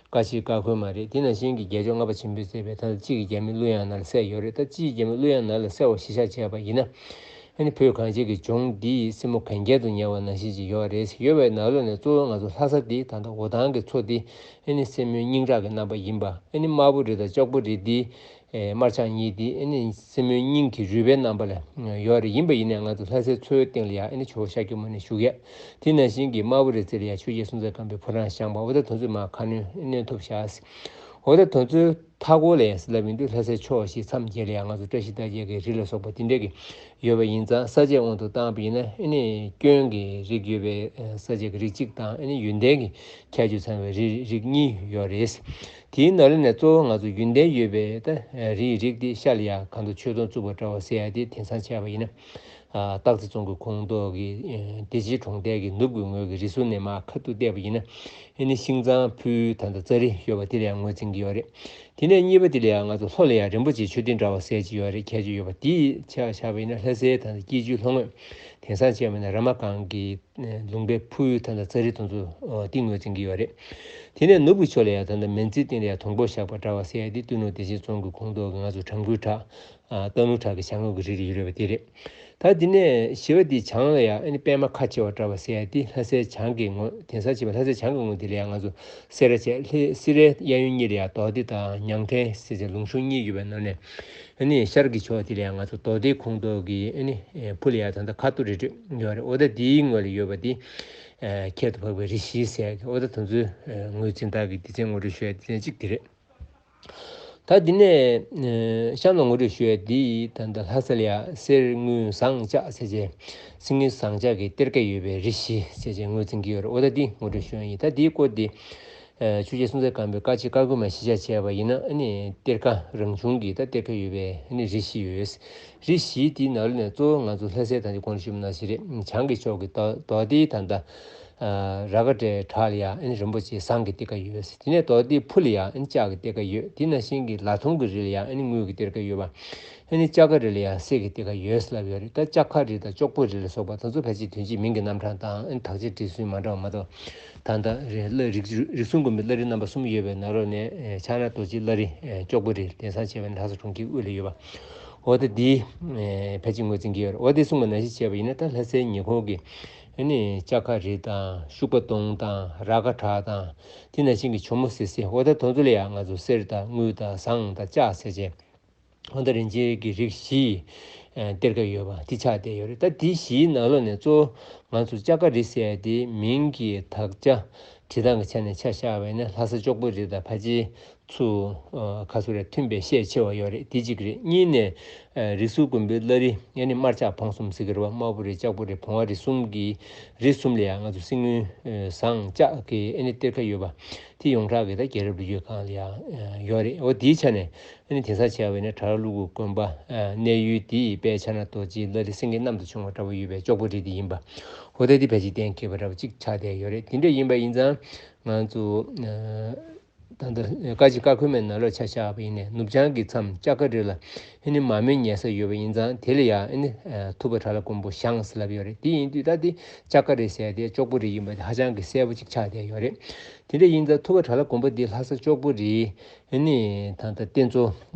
བཀའ་ཆེན་བཀའ་འཁོར་མ་རེད། དེ་ནང་བཞིན་གྱི་རྒྱལ་མཆོག་ལྔ་པ་ཆེན་པོའི་སྲས་པའི་ད་ལྟ་གཅིག་གི་རྒྱལ་མོའི་གླུ་དབྱངས་ནང་ལ་གསལ་ཡོད་རེད། ད་གཅིག་གི་རྒྱལ་མོའི་གླུ་དབྱངས་ནང་ལ་གསལ་བ་གཞི་བཞག་བྱས་པ་ཡིན་ན། ཨ་ནི་བོད་གངས་ཅན་གྱི་ལྗོངས་འདི་སྲིན་མོ་གན་རྐྱལ་དུ་ཉལ་བ་ནང་བཞིན་ཅིག་ཡོད་རེད། ཡོད་པའི་ནང་ལོགས་ནས་གཙོ་བོ་ང་ཚོ་ལྷ་ས་འདི་ད་ལྟ་འོ་ཐང་གི་མཚོ་འདི་ཨ་ནི་སྲིན་མོའི་སྙིང་ཁྲག་གི་རྣམ་པ་ཡིན་པ། ཨ་ནི་དམར་པོ་རི་དང་ཅོག་པོ་རི་འདི་དམར་ལྕགས་གཉིས་འདི་ཨ་ནི་སྲིན་མོའི་སྙིང་གི་རུས་པའི་རྣམ་པ་ལ་ཡོད་རེད། ཡིན་པ་ཡིན་ནའི་ང་ཚོ་ལྷ་སའི་མཚོའི་སྟེང་ལ་ཡང་ཨ་ནི་ཇོ་བོ་ཤཱཀྱ་མུ་ནེ་བཞུགས་ཡས། དེ་ནང་བཞིན་གྱི་དམར་པོ་རི་རྩེ་ལ་ཡང་ཆོས་རྒྱལ་སྲོང་བཙན་སྒམ་པོའི་ཕོ་བྲང་བཞེངས་པ་འོ་ད་དེ་ཚོ་མ་ཁ་སྣོན་གནོན་ཐུབ་བཞག་འོ་ད་དོན་ཚུལ་མཐའ་འཁོར་ལས་ལབ་ཡིན་དུས་ལྷ་སའི་ཕྱོགས་བཞི་མཚམས་བརྒྱད་ལ་ཡང་ང་ཚོ་བཀྲ་ཤིས་རྟགས་བརྒྱད་ཀྱི་རི་ལ་སོགས་པ་དེ་འདྲས་ཀྱི་ཡོད་པ་ཡིན་ཙང་ས་དཔྱད་དབང་དུ་བཏང་བ་ཡིན་ན་ཨ་ནི་སྐྱོན་གྱི་རིགས་ཡོད་པའི་ས་དཔྱད་ཀྱི་རིགས་གཅིག་དང་ཨ་ནི་ཡོན་ཏན་གྱི་ཁྱད་ཆོས་ཚང་བའི་རི་རིགས་གཉིས་ཡོད་རེད། དེའི་ནང་ལ་ནས་གཙོ་བོ་ང་ཚོ་ཡོན་ཏན་ཡོད་པའི་ད་རིའི་རིགས་དེ་ཤར་ལ་ཡང་གང་དུ་མཆོད་སྡོང་བཙུགས་པ་འདྲ་བ་ཟེར་ཡ་དེ་དེང་སང་བྱས་པ་ཡིན་ན། སྟག་རྩེ་རྫོང་གི་ཁོངས་གཏོགས་ཀྱི་བདེ་ཆེན་གྲོང་རྡལ་གྱི་ནུབ་ཀྱི་ངོས་ཀྱི་རི་ཟུར་ནས་མར་ཁ་ཐུག་བལྟས་པ་ཡིན་ན། ཨ་ནི་ཤིང་ཚང་ཕུའི་ད་ལྟ་ཙཱ་རི་ཡོད་པ་དེ་ལ་ཡང་ངོས་འཛིན་གྱི་ཡོད་རེད། དེ་ནས་གཉིས་པ་དེ་ལ་ཡང་ང་ཚོ་ལྷོ་ལ་ཡང་རིན་པོ་ཆེའི་མཆོད་རྟེན་འདྲ་བ་ཟེར་གྱི་ཡོད་རེད། ཁྱད་ཆོས་ཡོད་པ་དེའི་ཆ་བཞག་པ་ཡིན་ན་ལྷ་སའི་ད་ལྟ་སྐྱིད་ཆུའི་ལྷོ་ངོས། དེང་སང་བྱས་པ་ཡིན་ན་ར་མ་སྒང་གི་ལུང་པའི་ཕུའི་ད་ལྟ་ཙཱ་རི་དེ་ཚོ་ཏིང་ངོས་འཛིན་གྱི་ཡོད་རེད། དེ་ནས་ནུབ་ཀྱི་ཕྱོགས་ལ་ཡང་ད་ལྟ་མན་ཙི་ཏིང་ལ་ཡང་དོང་པོ་བཞག་པ་འདྲ་བ་ཟེར་ཡ་དེ་སྟོད་ནུབ་བདེ་ཆེན་རྫོང་གི་ཁོངས་གཏོགས་ཀྱི་ང་ཚོ་བྲག་འགོའི་བྲག་སྟག་ལུང་བྲག་གི་བྱང་ངོས་ཀྱི་རི་ལ་ཡོད་རེད་པ་དེ་རེད། ད་དེ་ནས་བཞི་པ་དེ་བྱང་ལ་ཡང་ཨ་ནི་པད་མ་ཁ་ཕྱེ་བ་འདྲ་བ་ཟེར་ཡ་དེ་ལྷ་སའི་བྱང་གི་ངོས། དེང་སང་བྱས་པ་ལྷ་སའི་བྱང་གི་ངོས་དེ་ལ་ཡང་ང་ཚོ་སེ་ར་བྱས་ལྷ་སེ་རའི་གཡས་གཡོན་གཉིས་ལ་ཡང་རྡོ་སྡེ་དང་ཉང་བྲན་ཟེར་བྱས་ལུང་གཤོང་གཉིས་ཡོད་པའི་ནང་ནས། ཨ་ནི་ཤར་གྱི་ཕྱོགས་དེ་ལ་ཡང་ང་ཚོ་རྡོ་སྡེའི་ཁོངས་གཏོགས་ཀྱི་ཨ་ནི་ཕུ་ལ་ཡང་ད་ལྟ་ཁ་ཐུག་རི་ཁྲོད་ཡོད་རེད། འོ་ད་དེའི་ངོས་ལ་ཡོད་པ་དེ་ཁྱད་དུ་འཕགས་པའི་རི་བཞི་ཟེར་གྱི། འོ་ད་དེ་ཚོའི་ངོས་འཛིན་སྟངས་ཀྱི་སྡེ་ཚན་ངོ་སྤྲོད་ཞུ་ཡ་སྡེ་ཚན་གཅིག་དེ་རེད། ད་དེ་ནས་གཤམ་ལ་ངོ་སྤྲོད་ཞུ་ཡ་དེ་ད་ལྟ་ལྷ་ས་ལ་ཡང་གསེར་དངུལ་ཟངས་ལྕགས་ཟེར་བྱས་གསེར་དངུལ་ཟངས་ལྕགས་ཀྱི་གཏེར་ཁ་ཡོད་པའི་རི་བཞི་ཟེར་བྱས་ངོས་འཛིན་གྱི་ཡོད་རེད། འོ་ད་དེ་ངོ་སྤྲོད་ཞུ་ཡ་ཡིན། ད་དེའི་སྐོར་དེ། ཆོས་རྒྱལ་སྲོང་བཙན་སྒམ་པོས་བཀའ་བརྒྱུད་བཀའ་བསྒོམ་གཞི་བཞག་བྱས་པ་ཡིན་ན་ཨ་ནི་གཏེར་ཁ་རང་བྱུང་གི་ད་གཏེར་ཁ་ཡོད་པའི་ཨ་ནི་རི་བཞི་ཡོད། རི་བཞི་དེའི་ནང་ལ་ནས་གཙོ་བོ་ང་ཚོ་ལྷ་སའི་ད་ཅི་གོང་ཞུས་པ་ནང་བཞིན་རེད། བྱང་གི་ཕྱོགས་ཀྱི་རྡོ་རྡོ་སྡེའི་ད་ལྟ་ར་ག་ཏྲའི་བྲག་ལ་ཡང་ཨ་ནི་རིན་པོ་ཆེའི་ཟངས་ཀྱི་གཏེར་ཁ་ཡོད། དེ་ནས་རྡོ་སྡེའི་ཕུ་ལ་ཡང་ཨ་ནི་ལྕགས་ཀྱི་གཏེར་ཁ་ཡོད། དེ་ནང་བཞིན་གྱི་ལ་ཐོང་གི་རི་ལ་ཡང་ཨ་ནི་དངུལ་གྱི་གཏེར་ཁ་ཡོད་པ། ཨ་ནི་ལྕགས་ཁ་རི་ལ་ཡང་གསེར་གྱི་གཏེར་ཁ་ཡོད་ལབ་ཡོད་རེད། ད་ལྕགས་ཁ་རི་དང་ལྕོག་པོ་རི་ལ་སོགས་པ་དེ་ཚོ་ཕལ་ཆེར་དོན་གཅིག་མིང་གི་རྣམ་གྲངས་དང་ཨ་ནི་དག་ཆ་འབྲི་སྲོལ་མ་འདྲ་བ་མ་གཏོགས། ད་ལྟ་རེད་ལ་རིགས་རིགས་གསུམ་མགོན་པོའི་བླ་རི་རྣམ་པ་གསུམ་ཡོད་པའི་ནང་ལོགས་ནས་ཕྱག་ན་རྡོ་རྗེ་བླ་རི་ལྕོག་པོ་རི་དེང་སང་བྱས་པ་ན་ལྷ་ས་གྲོང་ཁྱེར་དབུས་ལ་ཡོད་པ། འོ་ད་འདི་ཕལ་ཆེར་ངོས་འཛིན་གྱི་ཡོད་རེད། འོ་དེ་གསུངས་པ་ནང་བཞིན་བྱས་པ་ཡིན་ན་ད་ལྷ་སའི་ཉེ་འཁོར་གྱི་ཨ་ནི་ལྕགས་ཁ་རི་དང་ཤུག་པ་སྡོང་དང་ར་ག་བྲག་དང་དེ་ནང་བཞིན་གྱི་ཇོ་མོ་སི་སི། འོ་ད་དེ་ཚོ་ལ་ཡང་ང་ཚོ་གསེར་དང་དངུལ་དང་ཟངས་དང་ལྕགས་ཟེར་བྱས། འོ་ད་རིན་ཆེན་གྱི་རིགས་བཞི་གཏེར་ཁ་ཡོད་པ་དེ་ཆགས་བསྡད་ཡོད་རེད། ད་དེ་བཞིའི་ནང་ལོགས་ནས་གཙོ་བོ་ང་ཚོ་ལྕགས་ཁ་རི་ཟེར་ཡ་དེ་མིང་གི་དག་ཆ་འབྲི་སྟངས་ཀྱི་ཆ་ནས་ཆ་བཞག་པ་ཡིན་ན་ལྷ་ས་ལྕོག་པོ་རི་དང་ཕལ་ཆེར་ཚུར་ཁ་སོ་རེ་མཐུན་པའི་ཤས་ཆེ་བ་ཡོད་རེད། དེ་གཅིག་རེད། གཉིས་ནས་རིགས་གསུམ་མགོན་པོའི་བླ་རི་ཡང་ནི་དམར་ལྕགས་བོང་གསུམ་ཟེར་གྱི་རེད་བ། དམར་པོ་རི་ལྕགས་པོ་རི་བོང་བ་རི་གསུམ་གྱི་རི་གསུམ་ལ་ཡང་ང་ཚོ་གསེར་དངུལ་ཟངས་ལྕགས་ཀྱི་ཨ་ནི་གཏེར་ཁ་ཡོད་པ་དེ་ཡོངས་གྲགས་ཀྱི་ད་རྒྱལ་རབས་ལོ་རྒྱུས་སྒང་ལ་ཡང་ཡོད་རེད། འོ་དེའི་ཆ་ནས། ཨ་ནི་དེང་སང་བྱས་པ་ཡིན་ན་བྲག་ར་ཀླུ་སྒང་དགོན་པ་གནས་ཡུལ་འདི་དཔལ་ཕྱག་ན་རྡོ་རྗེ་བླ་རི་སེང་གེ་གནམ་དུ་བྱུང་བ་འདྲ་བོ་ཡོད་པའི་ལྕོག་པོ་རི་འདི་ཡིན་པ། འོ་ད་འདི་ཕལ་ཆེར་གཏན་འཁེལ་བ་འདྲ་བོ་གཅིག་ཆགས་བསྡད་ཡོད་རེད། དེ་འདྲ་ཡིན་པ་ཡིན་ཙང་ང་ཚོ་ད་ལྟ་བཀའ་བཞི་བཀའ་འཁོར་མའི་ནང་ལོགས་ཆ་བཞག་པ་ཡིན་ནའི་ནུབ་བྱང་གི་མཚམས་ལྕགས་ཁ་རི་ལ་ཨ་ནི་མར་མེ་ཉལ་ས་ཡོད་པ་ཡིན་ཙང་དེ་ལ་ཡང་ཨ་ནི་ཐུབ་པ་བྲག་ལ་མགོན་པོ་བཞེངས་ཟེར་ལབ་ཡོད་རེད། དེ་ཡིན་དུས་ད་འདི་ལྕགས་ཁ་རི་ཟེར་དེ་ལྕོག་པོ་རི་ཡིན་པ་དེ་ཧ་ཅང་གི་གསལ་པོ་གཅིག་ཆགས་བསྡད་ཡོད་རེད། དེ་འདྲ་ཡིན་ཙང་ཐུབ་པ་བྲག་ལ་མགོན་པོ་འདི་ལྷ་ས་ལྕོག་པོ་རི། ཨ་ནི་ད་ལྟ་རྟེན་གཙོ་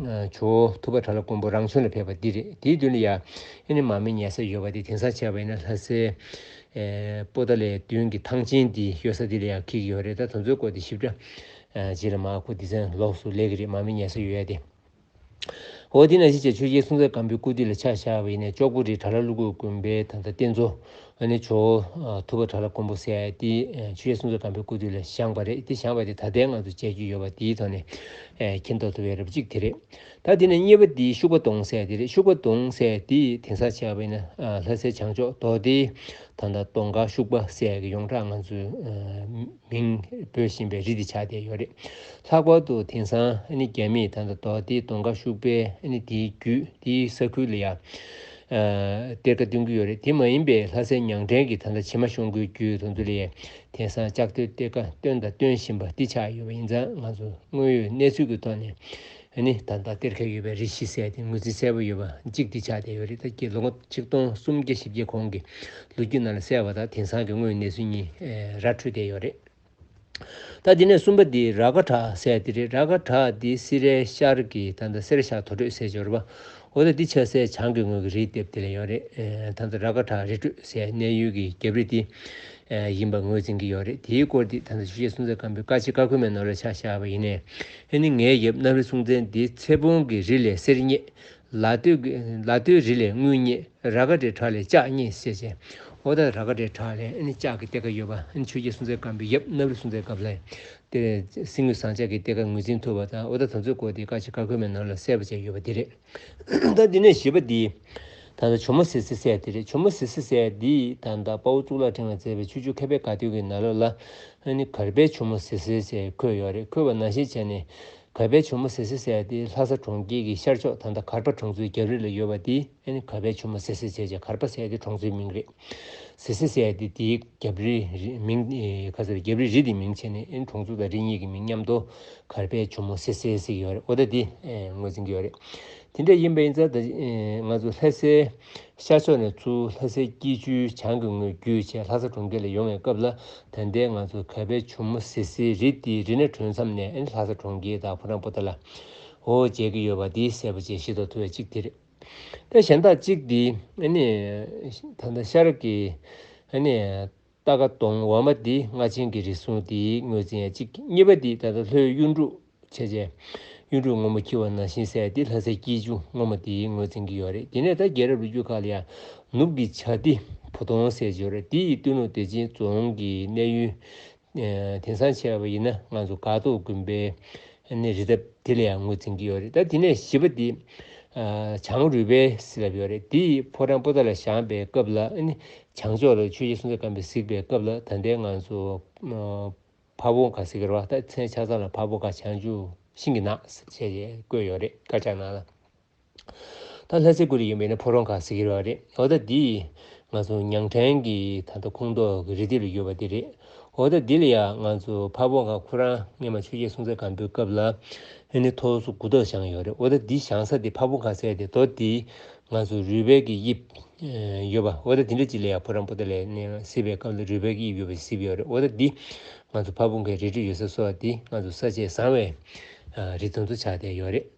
ཇོ་བོ་ཐུབ་པ་བྲག་ལ་མགོན་པོ་རང་བྱོན་ལ་ཕེབས་པ་འདི་རེད། དེའི་མདུན་ལ་ཡ་ཨ་ནི་མར་མེ་ཉལ་ས་ཡོད་པ་དེ་དེང་སང་བྱས་པ་ཡིན་ན་ལྷ་སའི་པོ་ཏཱ་ལའི་མདུན་གྱི་ཐང་ཆེན་འདི་ཡོད་ས་འདི་ལ་ཡ་འཁེལ་གྱི་ཡོད་རེད། ད་དེ་ཚོའི་སྐོར་དེ་ཞིབ་ཕྲ་རྗེས་ལ་མར་ཁོ་སྡེ་ཚན་ལོགས་སུ་སླེབས་ཀྱི་རེད། མར་མེ་ཉལ་ས་ཡོད་ཡ་དེ། འོ་དེ་ནང་བཞིན་བྱས་ཆོས་རྒྱལ་སྲོང་བཙན་སྒམ་པོའི་སྐུ་དུས་ལ་ཆ་བཞག་པ་ཡིན་ན་ལྕོག་པོ་རི་བྲག་ལ་ཀླུ་སྒང་དགོན་པའི་ད་ལྟ་རྟེན་གཙོ་ཨ་ནི་ཇོ་བོ་ཐུབ་པ་བྲག་ལ་མགོན་པོ་ཟེར་ཡ་དེ་ཆོས་རྒྱལ་སྲོང་བཙན་སྒམ་པོའི་སྐུ་དུས་ལ་བཞེངས་པ་རེད། དེ་བཞེངས་པ་དེ་ད་ལྟའི་ང་ཚོ་མཇལ་རྒྱུ་ཡོད་པ་དེའི་ཐོག་ནས་མཁྱེན་རྟོགས་ཐུབ་ཡ་རབ་གཅིག་དེ་རེད། ད་དེ་ནས་གཉིས་པ་དེ་ཤུག་པ་སྡོང་ཟེར་ཡ་དེ་རེད། ཤུག་པ་སྡོང་ཟེར་ཡ་དེ་དེང་སང་བྱས་པ་ཡིན་ན་ལྷ་སའི་བྱང་ཕྱོགས་རྡོ་སྡེའི་ད་ལྟ་སྡོང་དཀར་ཤུག་པ་ཟེར་ཡ་གི་ཡོངས་གྲགས་ང་ཚོས་མིང་འབོད་བཞིན་པའི་རི་དེ་ཆགས་བསྡད་ཡོད་རེད། ལྷག་པར་དུ་དེང་སང་ཨ་ནི་རྒྱ་མིས་ད་ལྟ་རྡོ་སྡེའི་སྡོང་དཀར་ཤུག་པའི་ཨ་ནི་དེའི་རྒྱུད་དེའི་ས་ཁུལ་ལ་ཡང་གཏེར་ཁ་བཏོན་གྱི་ཡོད་རེད། དེ་མ་ཡིན་པའི་ལྷ་སའི་ཉང་བྲན་གྱི་ད་ལྟ་བྱེ་མ་ཤོང་སྒོའི་རྒྱུད་དེ་ཚོ་ལ་ཡང་དེང་སང་ལྕགས་རྡོའི་གཏེར་ཁ་བཏོན་དང་བཏོན་བཞིན་པ་འདི་ཆགས་ཡོད་པ་ཡིན་ཙང་ང་ཚོ་དངོས་ཡོད་གནས་ཚུལ་གྱི་ཐོག་ནས་ཨ་ནི་ད་ལྟ་གཏེར་ཁ་ཡོད་པའི་རི་བཞི་ཟེར་དེ་ངོས་འཛིན་གསལ་པོ་ཡོད་པ་གཅིག་འདི་ཆགས་བསྡད་ཡོད་རེད། ད་ཀྱི་ལོ་ངོ་ཆིག་སྟོང་སུམ་བརྒྱ་བཞི་བརྒྱ་གོང་གི་ལོ་རྒྱུས་ནང་ལ་གསལ་བ་དང་དེང་སང་གི་དངོས་ཡོད་གནས་ཚུལ་གཉིས་ར་འཕྲོད་བསྡད་ཡོད་རེད། ད་དེ་ནས་གསུམ་པ་འདི་ར་ག་བྲག་ཟེར་དེ་རེད། ར་ག་བྲག་འདི་སེ་རའི་ཤར་གྱི་ད་ལྟ་སེ་ར་ཤར་དོ་ཁྲོད་ཟེར་གྱི་ཡོད་རེད་པ། འོ་ད་འདི་ཆ་སའི་བྱང་གི་ངོས་ཀྱི་རིའི་ལྡེབས་དེ་ལ་ཡོད་རེད། ད་ལྟ་ར་ག་བྲག་རི་ཁྲོད་ཟེར་གནས་ཡུལ་གྱི་རྒྱབ་རི་འདི་ཡིན་པ་ངོས་འཛིན་གྱི་ཡོད་རེད། དེའི་སྐོར་འདི་ད་ལྟ་ཆོས་རྒྱལ་སྲོང་བཙན་སྒམ་པོའི་བཀའ་བཞིན་བཀའ་འཁོར་མའི་ནང་ལ་ཆ་བཞག་པ་ཡིན་ནའི་ཨ་ནི་ངའི་ཡབ་གནམ་རི་སྲོང་བཙན་འདི་ཚེ་སྤོང་གི་རི་ལས་གསེར་རྙེད། ལ་སྟོད་ཀྱི་ལ་སྟོད་རི་ལས་དངུལ་རྙེད། ར་ག་རི་བྲག་ལས་ལྕགས་རྙེད་ཟེར་བྱས། འོ་ད་ར་ཀ་རེ་བྲག་ལ་ཨ་ནི་ལྕགས་ཀྱི་གཏེར་ཁ་ཡོད་པ། ཨ་ནི་ཆོས་རྒྱལ་སྲོང་བཙན་སྒམ་པོའི་ཡབ་གནམ་རི་སྲོང་བཙན་སྒམ་པོ་ལ་དེ་གསེར་དངུལ་ཟངས་ལྕགས་ཀྱི་གཏེར་ཁ་ངོས་འཛིན་ཐུབ་པ་དང་། འོ་ད་དེ་ཚོའི་སྐོར་དེ་བཀའ་ཆེ་ཀ་ཁོལ་མའི་ནང་ལ་གསལ་པོ་བྱས་ཡོད་པ་དེ་རེད། ད་འདི་ནས་བཞི་པ་འདི་ད་ལྟ་ཇོ་མོ་ཟེར་སྲིད་ཟེར་དེ་རེད། ཇོ་མོ་ཟེར་སྲིད་ཟེར་འདི་ད་ལྟ་དཔའ་བོ་གཙུག་ལག་ཕྲེང་བས་མཛད་པའི་ཆོས་འབྱུང་མཁས་པའི་དགའ་སྟོན་གྱི་ནང་ལོགས་ལ་ཨ་ནི་གར་པའི་ཇོ་མོ་ཟེར་སྲིད་ཟེར་འཁོད་ཡོད་རེད། འཁོད་པ་ནང་བཞིན་བྱས་ནས། གར་པའི་ཇོ་མོ་ཟེར་སྲིད་ཟེར་ཡ་དེ་ལྷ་ས་གྲོང་ཁྱེར་གྱི་ཤར་ཕྱོགས། ད་ལྟ་གར་པ་གྲོང་ཚོའི་རྒྱབ་རི་ལ་ཡོད་པ་དེ་ཨ་ནི་གར་པའི་ཇོ་མོ་ཟེར་སྲིད་ཟེར་བྱས། གར་པ་ཟེར་ཡ་དེ་གྲོང་ཚོའི་མིང་རེད། ཟེར་སྲིད་ཟེར་ཡ་དེ་དེའི་རྒྱབ་རི་རི་མིང་ཨེ་ག་ཟེར། རྒྱབ་རི་རི་དེ་མིང་བྱས་ནས་ཨ་ནི་གྲོང་ཚོ་དང་རི་གཉིས་ཀྱི་མིང་མཉམ་དུ་གར་པའི་ཇོ་མོ་ཟེར་སྲིད་ཟེར་གྱི་ཡོད་རེད། འོ་ད་དེ་ཨེ་ངོས་འཛིན་གྱི་ཡོད་རེད། དེ་འདྲ་ཡིན་པ་ཡིན་ཙང་ད་ཨེ་ང་ཚོ་ལྷ་སའི་ཤར་ཕྱོགས་ནས་ཚུར་ལྷ་སའི་སྐྱིད་ཆུའི་བྱང་གི་ངོས་བརྒྱུད་བྱས་ལྷ་ས་གྲོང་ཁྱེར་ལ་ཡོང་བའི་སྐབས་ལ། ད་ལྟའི་ང་ཚོ་གར་པའི་ཇོ་མོ་ཟེར་སའི་རི་དེའི་རི་ནས་གྲོལ་མཚམས་ནས་ཨ་ནི་ལྷ་ས་གྲོང་ཁྱེར་དང་ཕོ་བྲང་པོ་ཏཱ་ལ་འོ་མཇལ་གྱི་ཡོད་པ་དེ་གསལ་པོ་བྱས་ཤེས་རྟོགས་ཐུབ་པ་གཅིག་དེ་རེད། ད་གཞན་དག་གཅིག་དེ་ཨ་ནི་ད་ལྟ་ཤ་ར་གི་ཨ་ནི་རྟ་ཁ་གདོང་འོག་མ་དེ་རྔ་ཆེན་གྱི་རི་སྲུང་དེའི་ངོས་འཛིན་ཡ་གཅིག་གཉིས་པ་དེ་ད་ལྟ་ལྷོའི་གཡུ་འབྲུག་བྱས་རྗེས་གཡུ་འབྲུག་སྔོན་མོ་འཁྱིལ་བ་ནང་བཞིན་ཟེར་ཏེ་ལྷ་སའི་སྐྱིད་ཆུ་སྔོན་མོ་དེའི་ངོས་འཛིན་གྱི་ཡོད་རེད། དེ་ནས་ད་རྒྱལ་རབས་ལོ་རྒྱུས་ཁག་ལ་ཡང་ནུབ་ཀྱི་བྱ་དེ་བུ་དོང་ཟེར་གྱི་ཡོད་རེད། དེ་ཡི་སྟོད་ནུབ་བདེ་ཆེན་རྫོང་གི་གནས་ཡུལ། ཨ་དེང་སང་བྱས་པ་ཡིན་ན་ང་ཚོ་སྒ་ཏོག་དགོན་པའི་ཨ་ནི་རི་འདབས་དེ་ལ་ཡང་ངོས་འཛིན་གྱི་ཡོད་རེད། ད་དེ་ནས་བཞི་པ་དེ་ཨ་བྱང་རུས་སྦལ་ཟེར་ལབ་ཡོད་རེད། དེ་ཡི་ཕོ་བྲང་པོ་ཏཱ་ལ་བཞེངས་པའི་སྐབས་ལ་ཨ་ནི་བྱང་ཕྱོགས་ལ་ཆོས་རྒྱལ་སྲོང་བཙན་སྒམ་པོས་གཟིགས་པའི་སྐབས་ལ་ད་ལྟའི་ང་ཚོ་ཨ་ཕ་བོང་ཁ་ཟེར་གྱི་རེད་བ། ད་མཚན་ཆ་ཚང་ལ་ཕ་བོང་ཁ་བྱང་ཆུབ་ཤིང་གི་ནགས་ཟེར་བྱས་བཀོད་ཡོད་རེད། དཀར་ཆག་ནང་ལ། ད་ལྷ་སའི་ཁུལ་ལ་ཡིན་པ་ཡིན་ན་ཕོ་བྲང་ཁ་ཟེར་གྱི་རེད་བ། རེད། འོ་ད་འདི་ང་ཚོ་ཉང་བྲན་གྱི་ད་ལྟ་ཁོངས་གཏོགས་ཀྱི་རི་ལྡེབས་ལ་ཡོད་པ་འདི་རེད། འོ་ད་འདི་ལ་ཡང་ང་ཚོ་ཕ་བོང་ཁ་ཁོ་རང་སྔོན་མ་ཆོས་རྒྱལ་སྲོང་བཙན་སྒམ་པོའི་སྐབས་ལ་ཨ་ནི་ཐོག་སོ་དགུ་ཐོག་བཞེངས་ཡོད་རེད། འོ་ད་འདི་བཞེངས་ས་དེ་ཕ་བོང་ཁ་ཟེར་དེ་རྡོ་འདི་ང་ཚོ་རུས་སྦལ་གྱི་དབྱིབས་ཡོད་པ། འོ་ད་དེ་འདྲ་ཅིག་ལ་ཡང་ཕོ་བྲང་པོ་ཏཱ་ལའི་གནས་གཟིགས་པའི་སྐབས་ལ་རུས་སྦལ་གྱི་དབྱིབས་ཡོད་པ་གཟིགས་ཡོད་རེད། འོ་ད་འདི་ང་ཚོ་ཕ་བོང་ཁའི་རལ་གྲི་ཡོད་ས་སོགས་འདི་ང་ཚོ་ས་དཔྱད་བཟང་བའི་རི་དེ་ཚོ་ཆགས་བསྡད་ཡོད་རེད།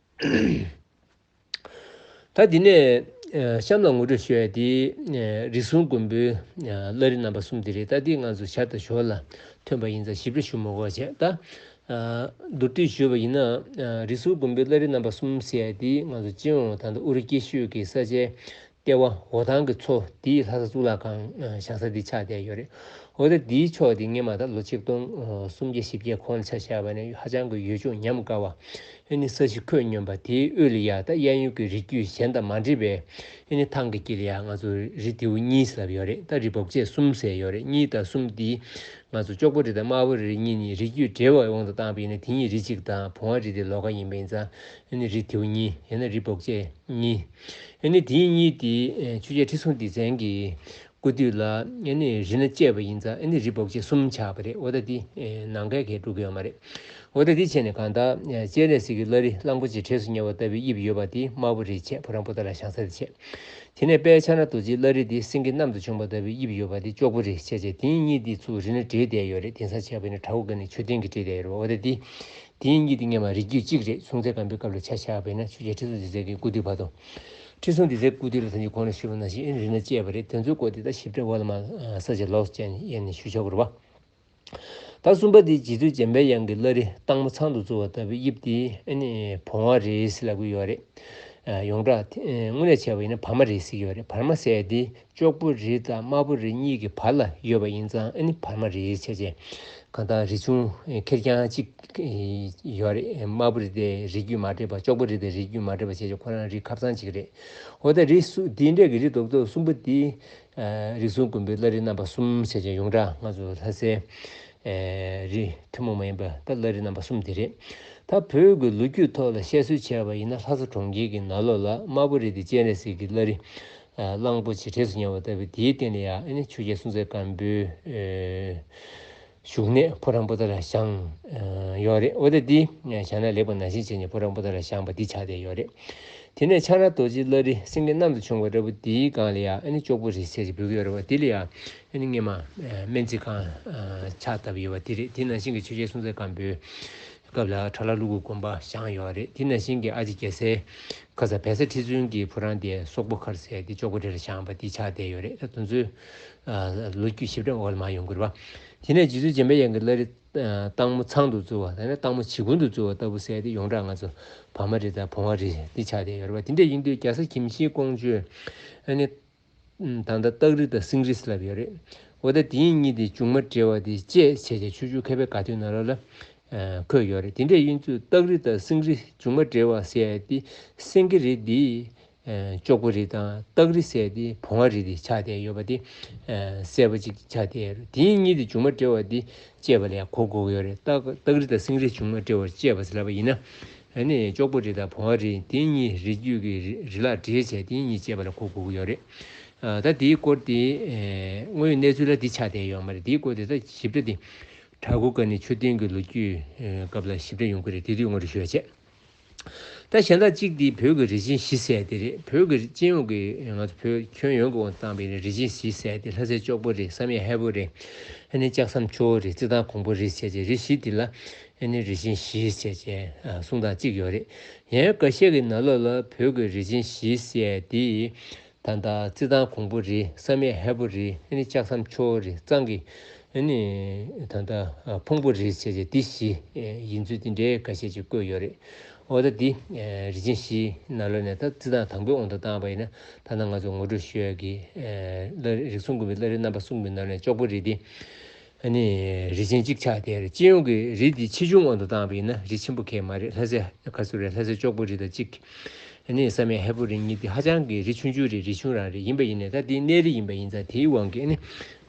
ད་འདི་ནས་ཨ་གཤམ་ལ་ངོ་སྤྲོད་ཞུ་ཡ་དེ་ཨ་རི་སྲུང་མགོན་པོའི་ཨ་བླ་རི་རྣམ་པ་གསུམ་དེ་རེད། ད་འདི་ང་ཚོ་ཞར་དང་ཞོར་ལ་ཐོན་པ་ཡིན་ཙང་ཞིབ་ཕྲ་ཞུ་མི་དགོས་བྱས། ད་ཨ་མདོར་བསྡུས་ཞུས་པ་ཡིན་ན་ཨ་རི་སྲུང་མགོན་པོའི་བླ་རི་རྣམ་པ་གསུམ་ཟེར་ཡ་དེ་ང་ཚོ་སྤྱི་ཡོངས་ད་ལྟ་ཨུ་རུ་སྐྱེ་ཤོད་ཀྱི་ས་ཆའི་ལྟེ་བ་འོ་ཐང་གི་མཚོ་དེའི་ལྷ་ས་གཙུག་ལག་ཁང་ཨ་བཞེངས་ས་དེ་ཆགས་བསྡད་ཡོད་རེད། འོ་ད་དེའི་ཕྱོགས་དེ་སྔོན་མ་ད་ལོ་ཆིག་སྟོང་ཨ་སུམ་བརྒྱ་བཞི་བརྒྱ་གོང་ལ་ཆ་བཞག་པ་ན་ཧ་ཅང་གི་ཡུལ་ལྗོངས་ཉམས་དགའ་བ། ཨ་ནི་ས་གཞི་ཁོད་སྙོམས་པ་དེའི་དབུས་ལ་ཡ་ད་གཡས་གཡོན་གྱི་རི་རྒྱུད་གཞན་དང་མ་འདྲེས་པའི་ཨ་ནི་ཐང་གི་དཀྱིལ་ལ་ཡ་ང་ཚོ་རི་ལྡེའུ་གཉིས་ཟེར་ལབ་ཡོད་རེད། ད་རི་འབོག་ཆས་གསུམ་ཟེར་ཡོད་རེད། གཉིས་དང་གསུམ་དེ་ང་ཚོ་ཅོག་པོ་རི་དང་དམར་པོ་རི་གཉིས་ནི་རི་རྒྱུད་འདྲེས་པའི་དབང་དུ་བཏང་བ་ཡིན་ན་དེ་གཉིས་རི་གཅིག་དང་བུང་བ་རི་དེ་ལོགས་ཀ་ཡིན་པ་ཡིན་ཙང་ཨ་ནི་རི་ལྡེའུ་གཉིས་ཡང་ན་རི་འབོག་ཆས་གཉིས། ཨ་ནི་དེ་གཉིས་དེ་ཨ་ཆོས་རྒྱལ་ཁྲི་སྲོང་ལྡེ་བཙན་གྱི་སྐུ་དུས་ལ་ཨ་ནི་རི་ན་བཅད་པ་ཡིན་ཙང་ཨ་ནི་རི་འབོག་ཆས་གསུམ་ཆགས་པ་རེད། འོ་ད་དེ་ཨེ་ནམ་མཁའི་ཁའི་འགྲོ་གི་ཡོད་མ་རེད། འོ་ད་དེ་བྱས་ནས་གང་ལྟར་ཨེ་སྤྱན་རས་གཟིགས་ཀྱི་བླ་རི་གླང་པོ་ཆེ་གྲས་སུ་ཉེ་བ་ལྟ་བུའི་དབྱིབས་ཡོད་པ་དེ་དམར་པོ་རི་བྱས། ཕོ་བྲང་པོ་ཏཱ་ལ་བཞེངས་ས་དེ་བྱས། དེ་ནས་དཔལ་ཕྱག་ན་རྡོ་རྗེའི་བླ་རི་དེ་སེང་གེ་གནམ་དུ་མཆོངས་པ་ལྟ་བུའི་དབྱིབས་ཡོད་པ་དེ་ཅོག་པོ་རི་བྱས་བྱས། དེ་གཉིས་དེ་ཚུར་རི་ན་འདྲེས་བསྡད་ཡོད་རེད། དེང་སང་བྱས་པ་ཡིན་ན་བྲག་འོག་གི་ནི་མཆོད་རྟེན་གྱི་འདྲེས་བསྡད་ཡོད་རེད་པ། འོ་ད་དེ། དེ་གཉིས་དེ་སྔོན་མ་རི་རྒྱུད་གཅིག་རེད། སྲོང་བཙན་སྒམ་པོའི་སྐབས་ལ་ཆ་བཞག་པ་ཡིན་ན་ཆོས་རྒྱལ་ཁྲི་སྲོང་ལྡེ་བཙན་གྱི་སྐུ་དུས་བར་དུ། ཁྲི་སྲོང་ལྡེ་བཙན་སྐུ་དུས་ལ་ད་ནི་གོང་ལ་ཞུས་པ་ནང་བཞིན་ཨེ་རི་ན་བཅད་པ་རེད། དེ་ཚོའི་སྐོར་དེ་ད་ཞིབ་ཕྲ་འོག་ལ་མ་ས་ཆ་ལོགས་སུ་བྱས་ནས་ཡན་ནས་ཞུ་ཆོག་གི་རེད་བ། ད་གསུམ་པ་དེ་རྗེ་བཙུན་འཇམ་པའི་དབྱངས་ཀྱི་བླ་རི་སྟག་མོ་ཚང་དུ་བཙུགས་པ་ལྟ་བུའི་དབྱིབས་དེ་ཨ་ནི་བུང་བ་རི་ཟེར་ལབ་ཀྱི་ཡོད་རེད། ཡོངས་གྲགས་དེ་དངོས་གནས་བྱས་པ་ཡིན་ན་བར་མ་རི་ཟེར་གྱི་ཡོད་རེད། བར་མ་ཟེར་ཡ་དེ་ཅོག་པོ་རི་དང་དམར་པོ་རི་གཉིས་ཀྱི་བར་ལ་ཡོད་པ་ཡིན་ཙང་ཨ་ནི་བར་མ་རི་བྱས་བྱས། གང་ལྟར་རི་ཆུང་ཁེར་རྐྱང་གཅིག་ཡོད་རེད། དམར་པོ་རི་དེ་རི་རྒྱུད་མ་འདྲེས་པ། ཅོག་པོ་རི་དེ་རི་རྒྱུད་མ་འདྲེས་པ་བྱས་བྱས་ཁོ་རང་རི་ཁ་གཙང་གཅིག་རེད། འོ་ད་རི་སུ་དེ་འདྲས་ཀྱི་རི་རྡོག་རྡོག་གསུམ་པོ་དེ་རིགས་གསུམ་མགོན་པོའི་བླ་རི་རྣམ་པ་གསུམ་བྱས་བྱས་ཡོངས་གྲགས་ང་ཚོ་ལྷ་སའི་རི་ཐུན་མོང་མ་ཡིན་པ་ད་བླ་རི་རྣམ་པ་གསུམ་དེ་རེད། ད་བོད་ཀྱི་ལོ་རྒྱུས་ཐོག་ལ་བཤད་སྲོལ་བྱས་པ་ཡིན་ན་ལྷ་ས་གྲོང་ཁྱེར་གྱི་ནང་ལོགས་ལ་དམར་པོ་རི་དེ་སྤྱན་རས་གཟིགས་ཀྱི་བླ་རི། གླང་པོ་ཆེ་གྲས་སུ་ཉེ་བ་ལྟ་བུའི་དེའི་སྟེང་ལ་ཡང་ཨ་ནི་ཆོས་རྒྱལ་སྲོང་བཙན་སྒམ་པོའི་བཞུགས་གནས་ཕོ་བྲང་པོ་ཏཱ་ལ་བཞེངས་ཡོད་རེད། འོ་ད་འདི་བྱས་ན་ལེགས་པ་ནང་བཞིན་བྱས་ནས་ཕོ་བྲང་པོ་ཏཱ་ལ་བཞེངས་པ་འདི་ཆགས་བསྡད་ཡོད་རེད། དེ་ནས་ཕྱག་ན་རྡོ་རྗེའི་བླ་རི་སེང་གེ་གནམ་དུ་མཆོངས་པ་འདྲ་པོ་འདིའི་སྒང་ལ་ཡང་ཨ་ནི་ཅོག་པོ་རི་ཟེར་ཅིག་འབོད་ཀྱི་ཡོད་རེད་བ། འདི་ལ་ཡང་ཨ་ནི་སྔོན་མ་སྨན་རྩིས་ཁང་ཕྱག་བཏབ་ཡོད་པ་འདི་རེད། དེ་ནང་བཞིན་གྱི་ཆོས་རྒྱལ་སྲོང་བཙན་སྒམ་པོའི་སྐབས་ལ་ཁྲ་ལ་ཀླུ་སྒང་དགོན་པ་བཞེངས་ཡོད་རེད། དེ་ནང་བཞིན་གྱི་ཨ་ཅེ་རྒྱལ་སྲས་ཁ་ས་བལ་བཟའ་ཁྲི་བཙུན་གྱི་ཕོ་བྲང་དེ་སོག་པོ་མཁར་ཟེར་དེ་ཅོག་པོ་རི་ལ་བཞེངས་པ་དེ་ཆགས་བསྡད་ཡོད་རེད། ད་དེ་ཚོའི་ལོ་རྒྱུས་ཞིབ་ཕྲ་འོག་ལ་མར་ཡོང་གི་རེད་བ། དེ་ནས་རྗེ་བཙུན་འཇམ་པའི་དབྱངས་ཀྱི་བླ་རི་སྟག་མོ་ཚང་དུ་བཙུགས་པ་དང་ནི་སྟག་མོ་བྱི་གུང་དུ་བཙུགས་པ་ལྟ་བུ་ཟེར་དེ་ཡོངས་གྲགས་ང་ཚོ་བར་མ་རི་དང་བུང་བ་རི་དེ་ཆགས་བསྡད་ཡོད་རེད་བ། དེ་འདྲ་ཡིན་དུས་རྒྱ་བཟའ་གྱིམ་ཤིང་ཀོང་ཇོས་ཨ་ནི། ད་ལྟ་སྟག་རི་དང་སེང་རི་ལབ་ཡོད་རེད། འོ་ད་དེ་གཉིས་དེ་མཇུག་མ་འབྲེལ་བ་དེ་བཅད་བྱས་བྱས་ཆུ་ཆུ་མཁས་པའི་དགའ་སྟོན་ནང་ལོགས་ལ་འཁོད་ཡོད་རེད། དེ་འདྲ་ཡིན་ཚུལ་སྟག་རི་དང་སེང་རི་མཇུག་མ་འབྲེལ་བ་ཟེར་ཡ་དེ་སེང་གེ་རི་དེ་ཅོག་པོ་རི་དང་སྟག་རི་ཟེར་དེ་བུང་བ་རི་དེ་ཆགས་བསྡད་ཡོད་པ་དེ་གསལ་པོ་ཅིག་ཆགས་བསྡད་ཡོད་རེད། དེ་གཉིས་དེ་མཇུག་མ་འབྲེལ་བ་དེ་བཅད་པ་ལ་ཡང་གོ་དགོས་ཀྱི་ཡོད་རེད། སྟག་སྟག་རི་དང་སེང་རི་མཇུག་མ་འབྲེལ་བར་བཅད་པ་ཟེར་ལབ་པ་ཡིན་ན། ཨ་ནི་ཅོག་པོ་རི་དང་བུང་བ་རི་དེ་གཉིས་རི་རྒྱུད་ཀྱི་རི་རི་ལ་འབྲེལ་བྱས་དེ་གཉིས་བཅད་པ་ལ་གོ་དགོས་ཀྱི་ཡོད་རེད། ཨ་ད་དེའི་སྐོར་དེ་ཨེ་དངོས་ཡོད་གནས་ཚུལ་ལ་དེ་ཆགས་བསྡད་ཡོད་མ་རེད། དེའི་སྐོར་དེ་ད་ཞིབ་ཕྲ་དེ་བྲག་འགོ་ཀ་ནི་མཆོད་རྟེན་གྱི་ལོ་རྒྱུས་ཨེ་སྐབས་ལ་ཞིབ་ཕྲ་ཡོང་གི་རེད། དེ་དུས་ངོ་སྤྲོད་ཞུ་བ་བྱས། ད་གཞན་དག་གཅིག་དེ་བོད་ཀྱི་རི་ཆེན་བཞི་ཟེར་དེ་རེད། བོད་ཀྱི་སྤྱི་ཡོངས་ཀྱི་ང་ཚོ་བོད་ཁྱོན་ཡོངས་ཀྱི་དབང་དུ་བཏང་བའི་རི་ཆེན་བཞི་ཟེར་དེ་ལྷ་སའི་ཅོག་པོ་རི། བསམ་ཡས་ཧས་པོ་རི། ཨ་ནི་ལྕགས་ཟམ་ཆུ་བོ་རི། རྩེ་ཐང་གོང་པོ་རི་ཟེར་བྱས་རི་བཞི་དེ་ལ་ཨ་ནི་རི་ཆེན་བཞི་ཟེར་བྱས་གསུང་སྟངས་གཅིག་ཡོད་རེད། ཡང་འགའ་ཤས་ཀྱི་ནང་ལོགས་ལ་བོད་ཀྱི་རི་ཆེན་བཞི་ཟེར་དེ་ད་ལྟ་རྩེ་ཐང་གོང་པོ་རི། བསམ་ཡས་ཧས་པོ་རི། ཨ་ནི་ལྕགས་ཟམ་ཆུ་བོ་རི། གཙང་གི་ཨ་ནི་ད་ལྟ་ཕུང་པོ་རི་ཟེར་བྱས་དེ་བཞི་ཡིན་ཚུལ་དེ་འདྲའི་འགའ་ཤས་ཅིག་བཀོད་ཡོད་རེད། འོ་ད་འདི་རི་ཆེན་བཞིའི་ནང་ལོགས་ནས་ད་རྩི་སྟངས་དང་པོའི་དབང་དུ་བཏང་བ་ཡིན་ན། ད་ལྟ་ང་ཚོ་ངོ་སྤྲོད་ཞུ་ཡག་གི་བླ་རིགས་གསུམ་མགོན་པོའི་བླ་རི་རྣམ་པ་གསུམ་གྱི་ནང་ནས་ཅོག་པོ་རི་འདི་ཨ་ནི་རི་ཆེན་གཅིག་ཆགས་བསྡད་རེད། སྤྱི་ཡོངས་ཀྱི་རི་འདི་ཆེ་ཆུང་དབང་དུ་བཏང་བ་ཡིན་ན་རི་ཆེན་པོ་གང་ཡང་མ་རེད། ལྷ་སའི་ག་ཚོད་རེད། ལྷ་སའི་ཅོག་པོ་རི་དང་གཅིག་ཨ་ནི་བསམ་ཡས་ཧས་པོ་རི་གཉིས་འདི་ཧ་ཅང་གི་རི་ཆུང་ཆུང་རེད། རི་ཆུང་རང་རེད། ཡིན་པ་ཡིན་ནའི་ད་འདི་གནས་རི་ཡིན་པ་ཡིན་ཙང་དེའི་དབང་གིས་ཨ་ནི་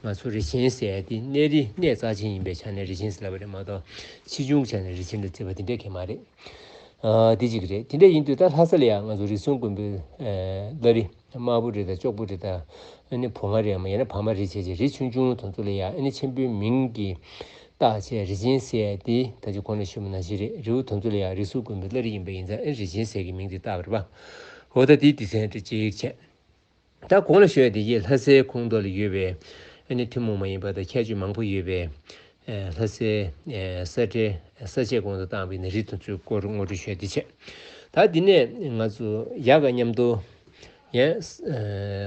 ང་ཚོ་རི་ཆེན་ཟེར་ཡ་འདི་གནས་རི་གནས་རྩ་ཆེན་ཡིན་པའི་ཆ་ནས་རི་ཆེན་ཟེར་ལབ་པ་རེད་མ་གཏོགས་ཆེ་ཆུང་ཆ་ནས་རི་ཆེན་ལ་བརྩི་བ་དེ་འདྲ་གང་ཡང་མ་རེད། འདི་གཅིག་རེད། དེ་འདྲ་ཡིན་དུས་ད་ལྷ་ས་ལ་ཡང་ང་ཚོ་རིགས་གསུམ་མགོན་པོའི་བླ་རི་དམར་པོ་རི་དང་ཅོག་པོ་རི་དང་ཨ་ནི་བུང་བ་རི་ཡང་ཡང་ན་བ་མ་རི་བྱས་བྱས་རི་ཆུང་ཆུང་དེ་ཚོ་ལ་ཡང་ཨ་ནི་ཆེན་པོའི་མིང་གི་བཏགས་བྱས་རི་ཆེན་ཟེར་ཡ་དེ་ད་ཅི་གོང་ལ་ཞུས་པ་ནང་བཞིན་རེད། རི་བོ་དེ་ཚོ་ལ་ཡང་རིགས་གསུམ་མགོན་པོའི་བླ་རི་ཡིན་པ་ཡིན་ཙང་ཨ་ནི་རི་ཆེན་ཟེར་གྱི་མིང་དེ་བཏགས་པ་རེད་པ། འོ་ད་དེའི་དུས་ཚན་དེ་གཅིག་བྱས། ད་གོང་ལ་ཞུས་ཡ་དེ་ཡིས་ལྷ་སའི་ཁོངས་གཏོགས་ལ་ཡོད་པའི་ཨ་ནི་ཐུན་མོང་མ་ཡིན་པ་དང་ཁྱད་ཆོས་མང་པོ་ཡོད་པའི་ལྷ་སའི་ས་ཁྲའི་ས་ཆའི་ཁོངས་སུ་བཏང་བའི་ནི་རི་དེ་ཚོའི་སྐོར་ངོ་སྤྲོད་ཞུས་ཏེ་བྱས། ད་འདི་ནས་ང་ཚོ་ཡག་ག་མཉམ་དུ་ཡང་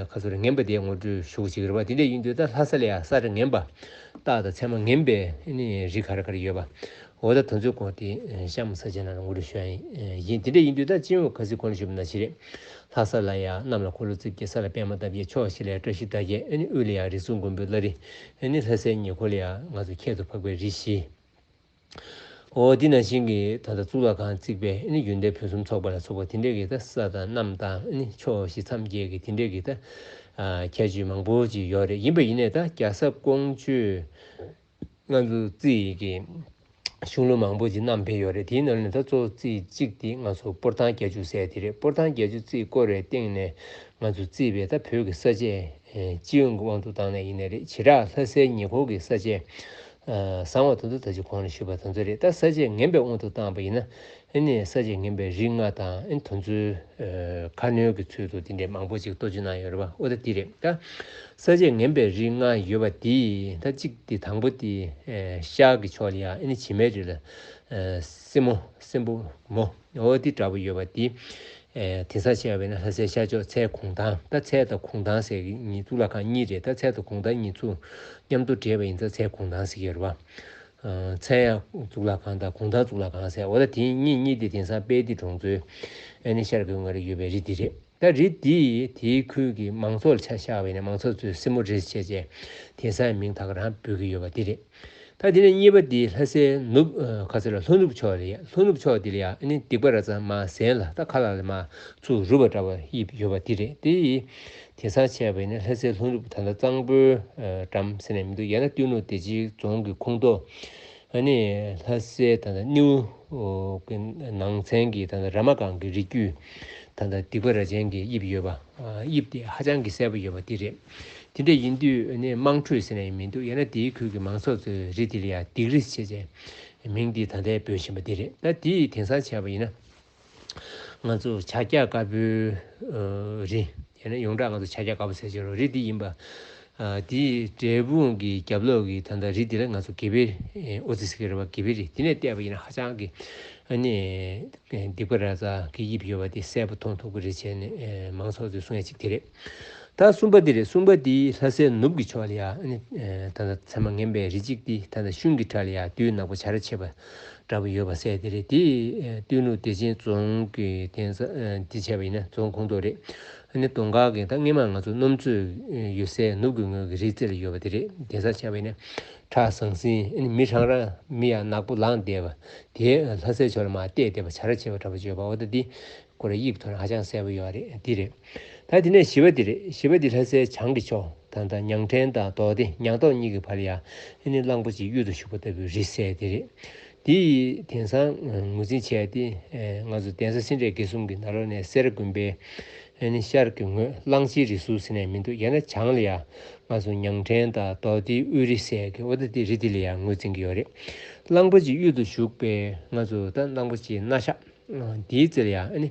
ཁ་ཚོར་ངན་པ་དེ་ངོ་སྤྲོད་ཞུ་གི་ཅིག་རེད་པ། དེ་འདྲ་ཡིན་དུས་ད་ལྷ་ས་ལ་ཡང་ས་ཁྲ་ངན་པ་སྟག་དང་ཚེར་མ་ངན་པའི་ནི་རི་ག་རེ་ག་རེ་ཡོད་པ། འོ་ད་དེ་ཚོའི་སྐོར་དེ་གཤམ་ས་ཆ་ནང་ལ་ངོ་སྤྲོད་ཞུ་ཡ་ཡིན། དེ་འདྲ་ཡིན་དུས་ད་སྤྱི་ཡོངས་ག་ཚོད་གོང་ལ་ཞུས་པ་ནང་བཞིན་རེད། ལྷ་ས་ལ་ཡང་གནམ་ལ་འཁོར་ལོ་རྩིབས་བརྒྱད། ས་ལ་པད་མ་བཏབ་ཡས། ཕྱོགས་བཞི་ལ་ཡང་བཀྲ་ཤིས་རྟགས་བརྒྱད། ཨ་ནི་དབུས་ལ་ཡང་རིགས་གསུམ་མགོན་པོའི་བླ་རི། ཨ་ནི་ལྷ་སའི་ཉེ་འཁོར་ལ་ཡང་ང་ཚོ་ཁྱད་དུ་འཕགས་པའི་རི་བཞི། འོ་འདི་ནང་བཞིན་གྱི་ད་ལྟ་གཙུག་ལག་ཁང་བརྩིགས་པའི་ཨ་ནི་ཡོན་ཏན་ཕུན་སུམ་ཚོགས་པ་ལ་སོགས་པ་དེ་འདྲས་ཀྱི་ད་ས་དང་གནམ་དང་ཨ་ནི་ཕྱོགས་བཞི་མཚམས་བརྒྱད་ཀྱི་དེ་འདྲས་ཀྱི་ད་ཁྱད་ཆོས་མང་པོ་ཅིག་ཡོད་རེད། ཡིན་པ་ཡིན་ནའི་ད་རྒྱལ་ཚབ་ཀོང་ཇོས་ང་ཚོ་རྩིས་ཀྱི་གཞུང་ལུགས་མང་པོ་ཅིག་བསྣམས་ཕེབས་ཡོད་རེད། དེའི་ནང་ནས་ད་གཙོ་བོ་རྩིས་གཅིག་དེ་ང་ཚོ་སྤོར་ཐང་བརྒྱད་ཅུ་ཟེར་དེ་རེད། སྤོར་ཐང་བརྒྱད་ཅུ་རྩིས་བསྐོར་བའི་སྟེང་ནས་ང་ཚོ་རྩིས་པའི་ད་བོད་ཀྱི་ས་དཔྱད་སྤྱི་ཡོངས་ཀྱི་དབང་དུ་བཏང་ནས་ཡིན་ནའི་རེད། བྱེ་བྲག་ལྷ་སའི་ཉེ་འཁོར་གྱི་ས་དཔྱད་བཟང་བ་དེ་ཚོ་ད་ཅི་གོང་ལ་ཞུས་པ་དེ་ཚོ་རེད། ད་ས་དཔྱད་ངན་པའི་དབང་དུ་བཏང་བ་ཡིན་ན་ཨ་ནི་ས་དཔྱད་ངན་པའི་རིགས་ལྔ་དང་ཨ་ནི་དེ་ཚོའི་ཁ་གནོན་གྱི་ཚུལ་དུ་དེ་འདྲའི་མང་པོ་ཅིག་གཏོ་བཅོས་གནང་ཡོད་རེད་པ། འོ་ད་དེ་རེད། ད་ས་དཔྱད་ངན་པའི་རིགས་ལྔ་ཡོད་པ་དེ་ད་གཅིག་དེ་དང་པོ་དེ་ཤར་གྱི་ཕྱོགས་ལ་ཡ་ཨ་ནི་བྱེ་མའི་རི་ལ་སྲིན་མོ་སྲིན་པོ་མོ་འོ་དེ་འདྲ་པོ་ཡོད་པ་དེ། དེང་སང་བྱས་པ་ཡིན་ན་ལྷ་སའི་ཤར་ཕྱོགས་ཚལ་གུང་ཐང་། ད་ཚལ་དང་གུང་ཐང་ཟེར་གྱི་གཉིས་གཙུག་ལག་ཁང་གཉིས་རེད། ད་ཚལ་དང་གུང་ཐང་གཉིས་ཚུར་མཉམ་དུ་འདྲེས་པ་ཡིན་ཙང་ཚལ་གུང་ཐང་ཟེར་གྱི་ཡོད་རེད་པ། ཚལ་གཙུག་ལག་ཁང་དང་གུང་ཐང་གཙུག་ལག་ཁང་ཟེར། འོ་ད་དེ་གཉིས་གཉིས་དེ་དེང་སང་དཔལ་ལྡན་གྲོང་ཚོའི་ཨ་ནི་ཤར་ཁུལ་ལ་ཡོད་པའི་རི་དེ་རེད། ད་རི་དེ་དེའི་ཁུལ་གྱི་མང་ཚོགས་ལ་ཆ་བཞག་པ་ཡིན་ན་མང་ཚོགས་ཚོས་སྲིན་མོ་རི་ཟེར་བྱས་དེང་སང་མིང་ད་ག་རང་འབོད་ཀྱི་ཡོད་པ་དེ་རེད། ད་དེ་ནས་གཉིས་པ་དེ་ལྷ་སའི་ནུབ་ཁ་ཟེར་ལ་ལྷོ་ནུབ་ཕྱོགས་རེད། ལྷོ་ནུབ་ཕྱོགས་དེ་ལ་ཡ་ཨ་ནི་སྡིག་པ་ར་ཙ་མ་ཟན་ལ་ད་ཁ་ལག་ལ་མ་ཚུར་རུབ་པ་འདྲ་བ་དབྱིབས་ཡོད་པ་དེ་རེད། དེ་ཡིས་དེང་སང་བྱས་པ་ཡིན་ན་ལྷ་སའི་ལྷོ་ནུབ་ད་ལྟ་གཙང་པོའི་འགྲམ་ཟེར་ནས་མི་འདུག་ཡང་ན་སྟོད་ནུབ་བདེ་ཆེན་རྫོང་གི་ཁོངས་གཏོགས། ཨ་ནི་ལྷ་སའི་ད་ལྟ་སྣེའུ་གི་ནང་ཚན་གྱི་ད་ལྟ་ར་མ་སྒང་གི་རི་རྒྱུད་ད་ལྟ་སྡིག་པ་ར་ཅན་གྱི་དབྱིབས་ཡོད་པ། དབྱིབས་དེ་ཧ་ཅང་གི་གསལ་པོ་ཡོད་པ་དེ་རེད། དེ་འདྲ་ཡིན་དུས་ཨ་ནི་དམངས་ཁྲོད་ཟེར་ནས་མི་འདུག་ཡང་ན་དེའི་ཁུལ་གྱི་མང་ཚོགས་ཚོས་རི་དེ་ལ་ཡ་སྡིག་རི་ཟེར་བྱས་མིང་དེ་ད་ལྟའི་འབོད་བཞིན་པ་དེ་རེད། ད་དེ་དེང་སང་བྱས་པ་ཡིན་ན། ང་ཚོ་ཕྱག་རྒྱ་དཀར་པོའི་རི། ཡང་ན་ཡོངས་གྲགས་ང་ཚོ་ཕྱག་རྒྱ་དཀར་པོ་ཟེར་གྱི་རེད། རི་འདི་ཡིན་པ། དེའི་འབྲས་སྤུངས་ཀྱི་རྒྱབ་ལོགས་ཀྱི་ད་ལྟ་རི་འདི་ལ་ང་ཚོ་དགེ་བེ་ཨོ་ཙི་ཟེར་གྱི་རེད་པ། དགེ་བེ་རི་འདི་ནས་བལྟས་པ་ཡིན་ན་ཧ་ཅང་གི་ཨ་ནི་སྡིག་པ་ར་ཙ་གི་དབྱིབས་ཡོད་པ་དེ་གསལ་པོ་མཐོང་ཐུབ་ཀྱི་རེད་བྱས་ནས་མང་ཚོགས་ཚོས་གསུང་ཡ་གཅིག་དེ་རེད། ད་གསུམ་པ་འདི་རེད། གསུམ་པ་འདི་ལྷ་སའི་ནུབ་ཀྱི་ཕྱོགས་ལ་ཡ་ཨ་ནི་ད་ལྟ་ཚད་མ་ངན་པའི་རི་གཅིག་འདི་ད་ལྟ་ཤུན་གྱི་བྲག་ལ་ཡ་བདུད་ནག་པོ་བྱ་ར་ཆེ་བ་འདྲ་པོ་ཡོད་པ་ཟེར་དེ་རེད། དེ་སྟོད་ལུང་བདེ་ཆེན་རྫོང་གི་གདན་ས་འདི་བྱས་པ་ཡིན་ན་རྫོང་ཁོངས་གཏོགས་རེད། ཨ་ནི་གདོང་དཀར་གྱི་ད་སྔས་མ་ང་ཚོ་སྣུམ་མཚོ་ཡོད་སའི་ནུབ་ཀྱི་ངོས་ཀྱི་རི་རྩེ་ལ་ཡོད་པ་དེ་རེད། གདན་ས་བྱས་པ་ཡིན་ན་བྲག་ཟང་ཟིང་ཨ་ནི་མི་རང་རང་མི་ཡང་ནག་པོ་ལངས་བསྡད་པ་དེ་ལྷ་སའི་ཕྱོགས་ལ་མར་བལྟས་བསྡད་པ་བྱ་ར་ཆེ་བ་འདྲ་པོ་ཅིག་ཡོད་པ། འོ་ད་འདི་ཁོ་ར་དབྱིབས་ཐོག་ནས་ཧ་ཅང་གསལ་པོ་ཡོད་རེད། འདི་རེད། ད་དེ་ནས་བཞི་པ་འདི་རེད། བཞི་པ་འདི་ལྷ་སའི་བྱང་གི་ཕྱོགས་ད་ལྟ་ཉང་བྲན་དང་རྡོ་སྡེ་ཉང་སྟོག་གཉིས་ཀྱི་བར་ལ་ཡ་ཨ་ནི་གླང་པོ་ཆེ་གཡུལ་དུ་ཞུགས་པ་ལྟ་བུའི་རི་ཟེར་དེ་རེད། དེ་ཡི་དེང་སང་ངོས་འཛིན་བྱས་ཏེ་ང་ཚོ་གདན་ས་སེ་འབྲས་དགེ་གསུམ་གྱི་ནང་ལོགས་ནས་སེ་ར་དགོན་པའི་ཨ་ནི་ཤར་གྱི་ངོས་གླང་ཆེན་རི་ཟུར་ཟེར་ནས་མི་འདུག་ཡང་ན་བྱང་ལ་ཡ་ང་ཚོ་ཉང་བྲན་དང་རྡོ་སྡེའི་དབུས་རི་ཟེར་གི། འོ་ད་དེ་རི་དེ་ལ་ཡ་ངོས་འཛིན་གྱི་ཡོད་རེད། གླང་པོ་ཆེ་གཡུལ་དུ་ཞུགས་པའི་ང་ཚོ་ད་གླང་པོ་ཆེའི་སྣ་ཞགས་དེའི་རྩེ་ལ་ཡ་ཨ་ནི་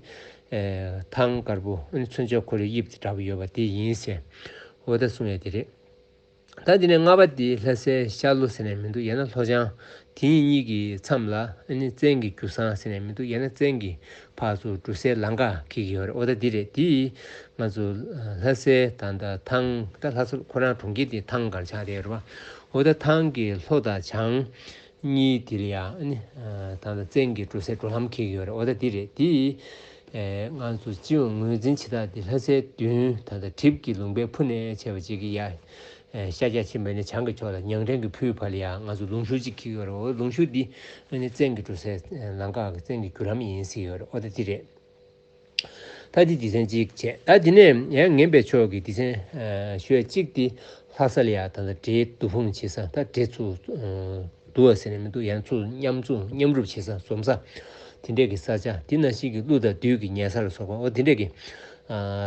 ཐང་དཀར་པོ་ཨ་ནི་མཚོན་ཆ་ཁོ་རའི་དབྱིབས་དེ་འདྲ་པོ་ཡོད་པ་དེ་ཡིན་ཟེར། འོ་ད་གསུང་ཡ་དེ་རེད། ད་དེ་ནས་ལྔ་པ་དེ་ལྷ་སའི་ཤར་ལྷོ་ཟེར་ནས་མི་འདུག་ཡང་ན་ལྷོ་བྱང་དེ་གཉིས་གཉིས་ཀྱི་མཚམས་ལ་ཨ་ནི་བཙན་གྱི་རྒྱུ་ཚང་ཟེར་ནས་མི་འདུག་ཡང་ན་བཙན་གྱི་ཕར་ཚུར་འགྲོ་སའི་ལམ་ཁ་འཁེལ་གྱི་ཡོད་རེད། འོ་ད་འདི་རེད། དེ་ང་ཚོ་ལྷ་སའི་ད་ལྟ་ཐང་ད་ལྷ་ས་ཁོ་རང་གྲོང་ཁྱེར་དེ་ཐང་སྒང་ཆགས་བསྡད་ཡོད་རེད་པ། འོ་ད་ཐང་གི་ལྷོ་དང་བྱང་གཉིས་དེ་ལ་ཡ་ཨ་ནི་ད་ལྟ་བཙན་གྱི་འགྲོ་སའི་འགྲོ་ལམ་འཁེལ་གྱི་ཡོད་རེད། འོ་ད་འདི་རེད། དེ་ང་ཚོ་སྤྱི་ཡོངས་ངོས་འཛིན་བྱེད་སྟངས་དེ་ལྷ་སའི་མདུན་ད་ལྟ་གྲིབ་ཀྱི་ལུང་པའི་ཕུ་ནས་བྱས་པ་ཅིག་གི་ཡ། ཤར་རྒྱག་ཕྱིན་པ་ནི་བྱང་གི་ཕྱོགས་ལ་ཉང་བྲན་གྱི་ཕུའི་བར་ལ་ཡང་ང་ཚོ་ལུང་ཤུར་གཅིག་འཁེལ་ཡོད་རེད། འོ་ལུང་ཤུར་འདི་ཨ་ནི་བཙན་གྱི་འགྲོ་སའི་ལམ་ཁ་གི་བཙན་གྱི་རྒྱུ་ལམ་ཡིན་ཟེར་ཡོད་རེད། འོ་ད་འདི་རེད། ད་འདི་སྡེ་ཚན་གཅིག་བྱས། ད་འདི་ནས་ཡང་ངན་པའི་ཕྱོགས་ཀྱི་སྡེ་ཚན་ཞུ་ཡ་གཅིག་འདི་ལྷ་ས་ལ་ཡང་ད་ལྟ་འདྲེ་བདུད་དཔུང་བྱེད་ས། ད་འདྲེ་ཚུར་བསྡུ་བ་ཟེར་ནས་མི་འདུག་ཡང་ཚུར་མཉམ་འཛོམས་མཉམ་རུབ་བྱེད་ས་འཛོམས་ས་དེ་འདྲས་ཀྱི་ས་ཆ། དེ་ནང་བཞིན་གྱི་ཀླུ་དང་བདུད་ཀྱི་ཉལ་ས་ལ་སོགས་པ། འོ་དེ་འདྲས་ཀྱི་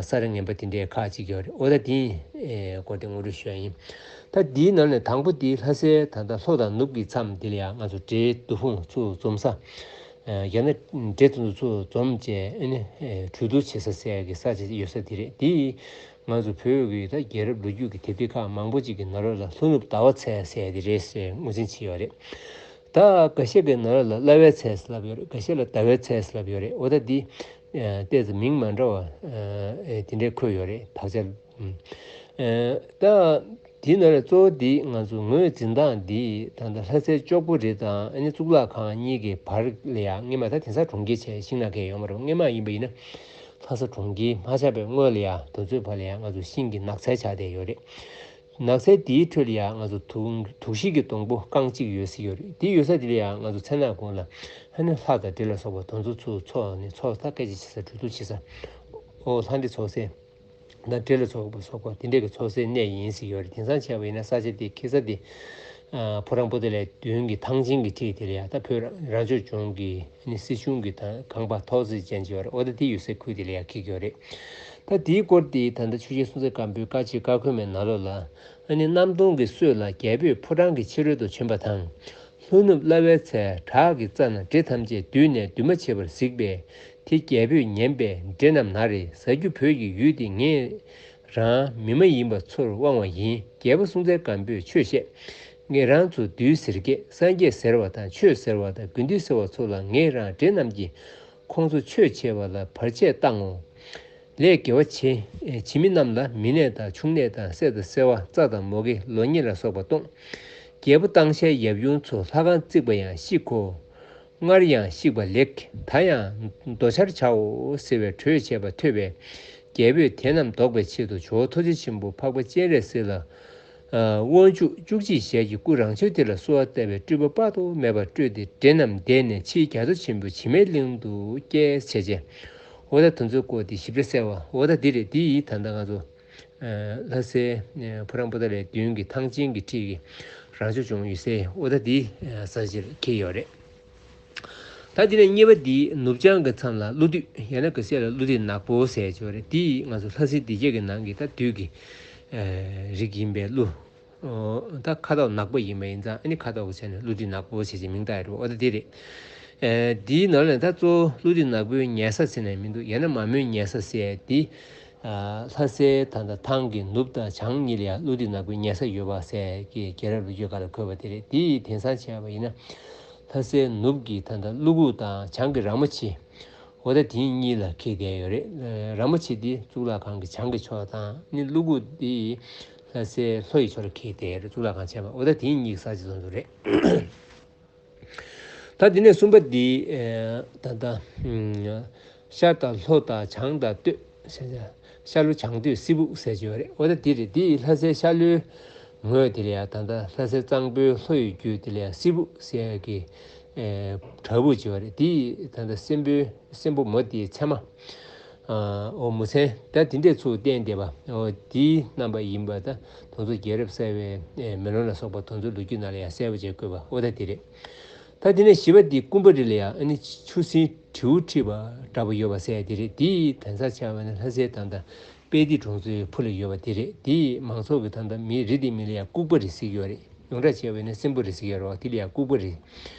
ས་ར་ངན་པ་དེ་འདྲས་ཁག་ཅིག་ཡོད་རེད། འོ་ད་དེའི་སྐོར་དེ་ངོ་སྤྲོད་ཞུ་ཡ་ཡིན། ད་དེའི་ནང་ནས་དང་པོ་དེ་ལྷ་སའི་ད་ལྟ་ལྷོ་དང་ནུབ་ཀྱི་མཚམས་དེ་ལ་ཡང་ང་ཚོ་འདྲེ་བདུད་དཔུང་ཚུར་འཛོམས་ས། ཡང་ན་འདྲེ་དེ་ཚོ་ཚུར་འཛོམས་བྱས་ཨ་ནི་གྲོས་བསྡུར་བྱེད་ས་ཟེར་ཡ་གི་ས་ཆ་ཡོད་ས་དེ་རེད། དེ་ང་ཚོ་བོད་ཀྱི་ད་རྒྱལ་རབས་ལོ་རྒྱུས་ཀྱི་དེབ་ཐེར་ཁག་མང་པོ་ཅིག་གི་ནང་ལོགས་ལ་ལྷོ་ནུབ་ཟླ་བ་ཚལ་ཟེར་ཡ་དེ་རེད་ཟེར་ངོས་འཛིན་བྱས་ཡོད་རེད། ད་འགའ་ཤས་ཀྱི་ནང་ལོགས་ལ་གླ་བའི་ཚལ་ཟེར་ལབ་ཡོད་རེད། འགའ་ཤས་ལ་ཟླ་བའི་ཚལ་ཟེར་ལབ་ཡོད་རེད། འོ་ད་འདི་ཏོག་ཙམ་མིང་མ་འདྲ་བ་དེ་འདྲས་འཁོད་ཡོད་རེད། དག་ཆ། ད་དེའི་ནང་ལ་གཙོ་བོ་འདི་ང་ཚོ་ངོས་འཛིན་སྟངས་འདི་ད་ལྟ་ལྷ་སའི་ལྕོག་པོ་རི་དང་ཨ་ནི་གཙུག་ལག་ཁང་གཉིས་ཀྱི་བར་ལ་ཡང་སྔས་མ་ད་དེང་སང་གྲོང་ཁྱེར་བྱས་ཤིང་ནགས་ཁའི་ཡོད་མ་རེད། སྔས་མ་ཡིན་པ་ཡིན་ན་ལྷ་ས་གྲོང་ཁྱེར་མ་ཆགས་པའི་སྔོན་ལ་ཡང་དེ་ཚོའི་བར་ལ་ཡང་ང་ཚོ་ཤིང་གི་ནགས་ཚལ་ཆགས་བསྡད་ཡོད་རེད། ནགས་ཚལ་འདིའི་ཁྲོད་ལ་ཡང་ང་ཚོ་དུག་དུག་ཤིང་གི་སྡོང་པོ་རྐང་གཅིག་ཡོད་སྲིད་ཡོད་རེད། དེ་ཡོད་ས་དེ་ལ་ཡང་ང་ཚོ་མཚན་ནག་གུང་ལ་ཧ་ནི་ལྷ་དང་འདྲེ་ལ་སོགས་པ་དེ་ཚོ་ཚུར་འཚོགས་ནས་ཚོགས་ས་སྐད་ཆ་བྱེད་ས་གྲོས་བསྡུར་བྱེད་ས། ཨོ་ལྷ་འདྲེ་ཚོགས་སའི། ད་འདྲེ་ལ་སོགས་པ་སོགས་པ་དེ་འདྲས་ཀྱི་ཚོགས་སའི་གནས་ཡིན་ཟེར་ཡོད་རེད། དེང་སང་བྱས་པ་ཡིན་ན་ས་ཆ་དེ་ཁེ་ས་དེ་ཕོ་བྲང་པོ་ཏཱ་ལའི་མདུན་གྱི་ཐང་ཆེན་གྱི་འཁྲིས་དེ་ལ་ཡ་ད་བོད་རང་སྐྱོང་ལྗོངས་ཀྱི་ནི་སྲིད་གཞུང་གི་ད་ཁང་པ་ཐོག་བརྩེགས་ཅན་ཅིག་ཡོད་རེད། འོ་ད་དེ་ཡོད་སའི་ཁུལ་དེ་ལ་ཡ་འཁེལ་གྱི་ཡོད་རེད། ད་དེའི་སྐོར་དེ་ད་ལྟ་ཆོས་རྒྱལ་སྲོང་བཙན་སྒམ་པོའི་བཀའ་ཆེ་བཀའ་འཁོལ་མའི་ནང་ལོགས་ལ་ཨ་ནི་གནམ་སྟོང་གི་སྲོད་ལ་རྒྱལ་པོས་ཕོ་བྲང་གི་ཕྱི་རོལ་དུ་བྱོན་པ་དང་། ལྷོ་ནུབ་གླ་བའི་ཚལ་བྲག་གི་རྩ་ན་འདྲེ་ཐམས་ཅད་འདུས་ནས་འདུས་མ་བྱས་པར་གཟིགས་པས། དེ་རྒྱལ་པོས་ཉན་པས། འདྲེ་རྣམས་ན་རེ། ཟ་རྒྱུ་བོད་ཀྱི་ཡུལ་འདི་ངེད་རང་མི་མ་ཡིན་པ་ཚོར་དབང་བ་ཡིན། རྒྱལ་པོ་སྲོང་བཙན་སྒམ་པོས་ཆོས་བཤད། ངེད་རང་ཚོ་བདུད་ཟེར་སྐད་སངས་རྒྱས་ཟེར་བ་དང་ཆོས་ཟེར་བ་དང་དགེ་འདུན་ཟེར་བ་ཚོ་ལ་ངེད་རང་འདྲེ་རྣམས་ཀྱིས་ཁོང་ཚོ་ཆོས་བྱེད་པ་ལ་བར་ཆད་བཏང་ངོ་། ལས་དགེ་བ་བྱེད། བྱེད་མི་རྣམས་ལ་མི་ནད་དང་ཕྱུགས་ནད་དང་སད་དང་སེར་བ་རྩ་དང་མུ་གེ་ལོ་ཉེས་ལ་སོགས་པ་གཏོང་། རྒྱལ་པོ་བཏང་ཤའི་ཡབ་ཡུམ་ཚོ་ལྷ་ཁང་བརྩིགས་པ་ཡང་བཤིག་གོ། སྔར་ཡང་བཤིག་པ་ལེགས། ད་ཡང་འདོ་ཆར་བྱའོ་ཟེར་བའི་གྲོས་བྱས་པ་ཐོས་པས། རྒྱལ་པོས་དེ་རྣམས་བཟློག་པའི་ཆེད་དུ་ཇོ་བོ་ཐུགས་རྗེ་ཆེན་པོ་འཕགས་པ་སྤྱན་རས་གཟིགས་ལ། དབང་ཕྱུག་བཅུ་གཅིག་ཞལ་གྱི་སྐུ་རང་ཕྱོགས་དེ་ལ་གསོལ་བ་བཏབ་པས་སྤྲུལ་པ་དཔག་ཏུ་མེད་པ་སྤྲུལ་ཏེ་འདྲེ་རྣམས་བསྡད་ནས་ཕྱིའི་རྒྱ་མཚོ་ཆེན་པོའི་བྱེ་མའི་གླིང་དུ་སྐྱེལ་བྱས་རྗེས། འོ་ད་དེ་ཚོའི་སྐོར་དེ་ཞིབ་ཕྲ་གསལ་བ། འོ་ད་འདི་རེད། འདི་ཡིས་ད་ལྟ་ང་ཚོ་ལྷ་སའི་ཕོ་བྲང་པོ་ཏཱ་ལའི་མདུན་གྱི་ཐང་ཆེན་གྱི་འཁྲིས་ཀྱི་རང་སྐྱོང་ལྗོངས་ཡོད་སའི་འོ་ད་འདི་ས་ཆར་འཁེལ་ཡོད་རེད། ད་འདི་ནས་གཉིས་པ་འདི་ནུབ་བྱང་གི་མཚམས་ལ་ཀླུ་བདུད་ཡང་ན་ག་ས་ལ་ཀླུ་བདུད་ནག་པོ་ཟེར་ཡོད་རེད། འདི་ང་ཚོ་ལྷ་སའི་སྡེ་བརྒྱད་ཀྱི་ནང་གི་ད་བདུད་ཀྱི་རིགས་ཡིན་པའི་ཀླུ། ད་ཁ་དོག་ནག་པོ་ཡིན་པ་ཡིན་ཙང་ཨ་ནི་ཁ་དོག་གི་ཆ་ནས་ཀླུ་བདུད་ནག་པོ་ཞེས་ཀྱི་མིང་བཏགས་ཡོད་རེད། འོ་ད་འདི་རེད། འདིའི་ནང་ལ་ད་གཙོ་བོ་ཀླུ་བདུད་ནག་པོའི་ཉལ་ས་ཟེར་ནས་མི་འདུག་ཡང་ན་མ་མོའི་ཉལ་ས་ཟེར་འདི། ལྷ་སའི་ད་ལྟ་ཐང་གི་ནུབ་དང་བྱང་གཉིས་ལ་ཡང་ཀླུ་བདུད་ནག་པོའི་ཉལ་ས་ཡོད་པ་ཟེར་གྱི་རྒྱལ་རབས་ལོ་རྒྱུས་ཁག་ལ་འཁོད་པ་དེ་རེད། འདིའི་དེང་སང་བྱས་པ་ཡིན་ན་ལྷ་སའི་ནུབ་ཀྱི་ད་ལྟ་ཀླུ་གུ་དང་བྱང་གི་ར་མོ་ཆེ། འོ་ད་དེ་གཉིས་ལ་འཁེལ་བསྡད་ཡོད་རེད། ར་མོ་ཆེ་དེ་གཙུག་ལག་ཁང་གི་བྱང་གི་ཕྱོགས་དང་ནི་ཀླུ་གུ་དེ་ལྷ་སའི་ལྷོ་ཡི་ཕྱོགས་ལ་འཁེལ་བསྡད་ཡོད་རེད། གཙུག་ལག་ཁང་བྱས་པ་འོ་ད་དེ་གཉིས་ཀྱི་ས་ཆ་དེ་ཚོ་རེད། ད་དེ་ནས་གསུམ་པ་འདི་ད་ལྟ་ཤར་དང་ལྷོ་དང་བྱང་དང་སྟོད། ཤར་ལྷོ་བྱང་སྟོད་སིལ་སྦུག་ཟེར་གྱི་ཡོད་རེད། འོ་ད་དེ་རེད། དེ་ལྷ་སའི་ཤར་ལྷོའི་ངོས་དེ་ལ་ཡང་ད་ལྟ་ལྷ་སའི་གཙང་པོའི་ལྷོ་ཡི་རྒྱུད་དེ་ལ་ཡང་སིལ་སྦུག་ཟེར་གྱི་བྲག་ཕུག་ཅིག་ཡོད་རེད། དེ་ད་ལྟ་གསོན་པོའི་གསོན་པོ་མོ་དེའི་མཚན་མ། ཨོ་མུ་ཚན་ད་དེ་འདྲས་ཚུར་བསྟན་བསྡད་པ་འོ་དེའི་རྣམ་པ་ཡིན་པ་ད་དེ་ཚོ་རྒྱལ་རབས་གསལ་བའི་མེ་ལོང་ལ་སོགས་པ་དེ་ཚོའི་ལོ་རྒྱུས་ནང་ལ་ཡང་གསལ་པོ་བྱས་བཀོད་པ་འོ་ད་དེ་རེད། ད་དེ་ནས་བཞི་པ་འདི་སྐུམ་པ་རི་ལ་ཡང་ཨ་ནི་ཆུ་སྲིན་དྲེའུ་ཁྲིད་པ་འདྲ་པོ་ཡོད་པ་ཟེར་དེ་རེད། དེའི་གདན་ས་ཆགས་པ་ནི་ལྷ་སའི་ད་ལྟ་དཔལ་སྡེ་གྲོང་ཚོའི་ཕུ་ལ་ཡོད་པ་དེ་རེད། དེའི་མང་ཚོགས་ཀྱི་ད་ལྟ་མི་རི་དེའི་མིང་ལ་ཡང་ལྐུགས་པ་རི་ཟེར་གྱི་ཡོད་རེད། ཡོངས་གྲགས་བྱས་པ་ནི་སྲིན་པོ་རི་ཟེར་གྱི་ཡོད་རེད་བ། དེ་ལ་ཡང་ལྐུགས་པ་རི།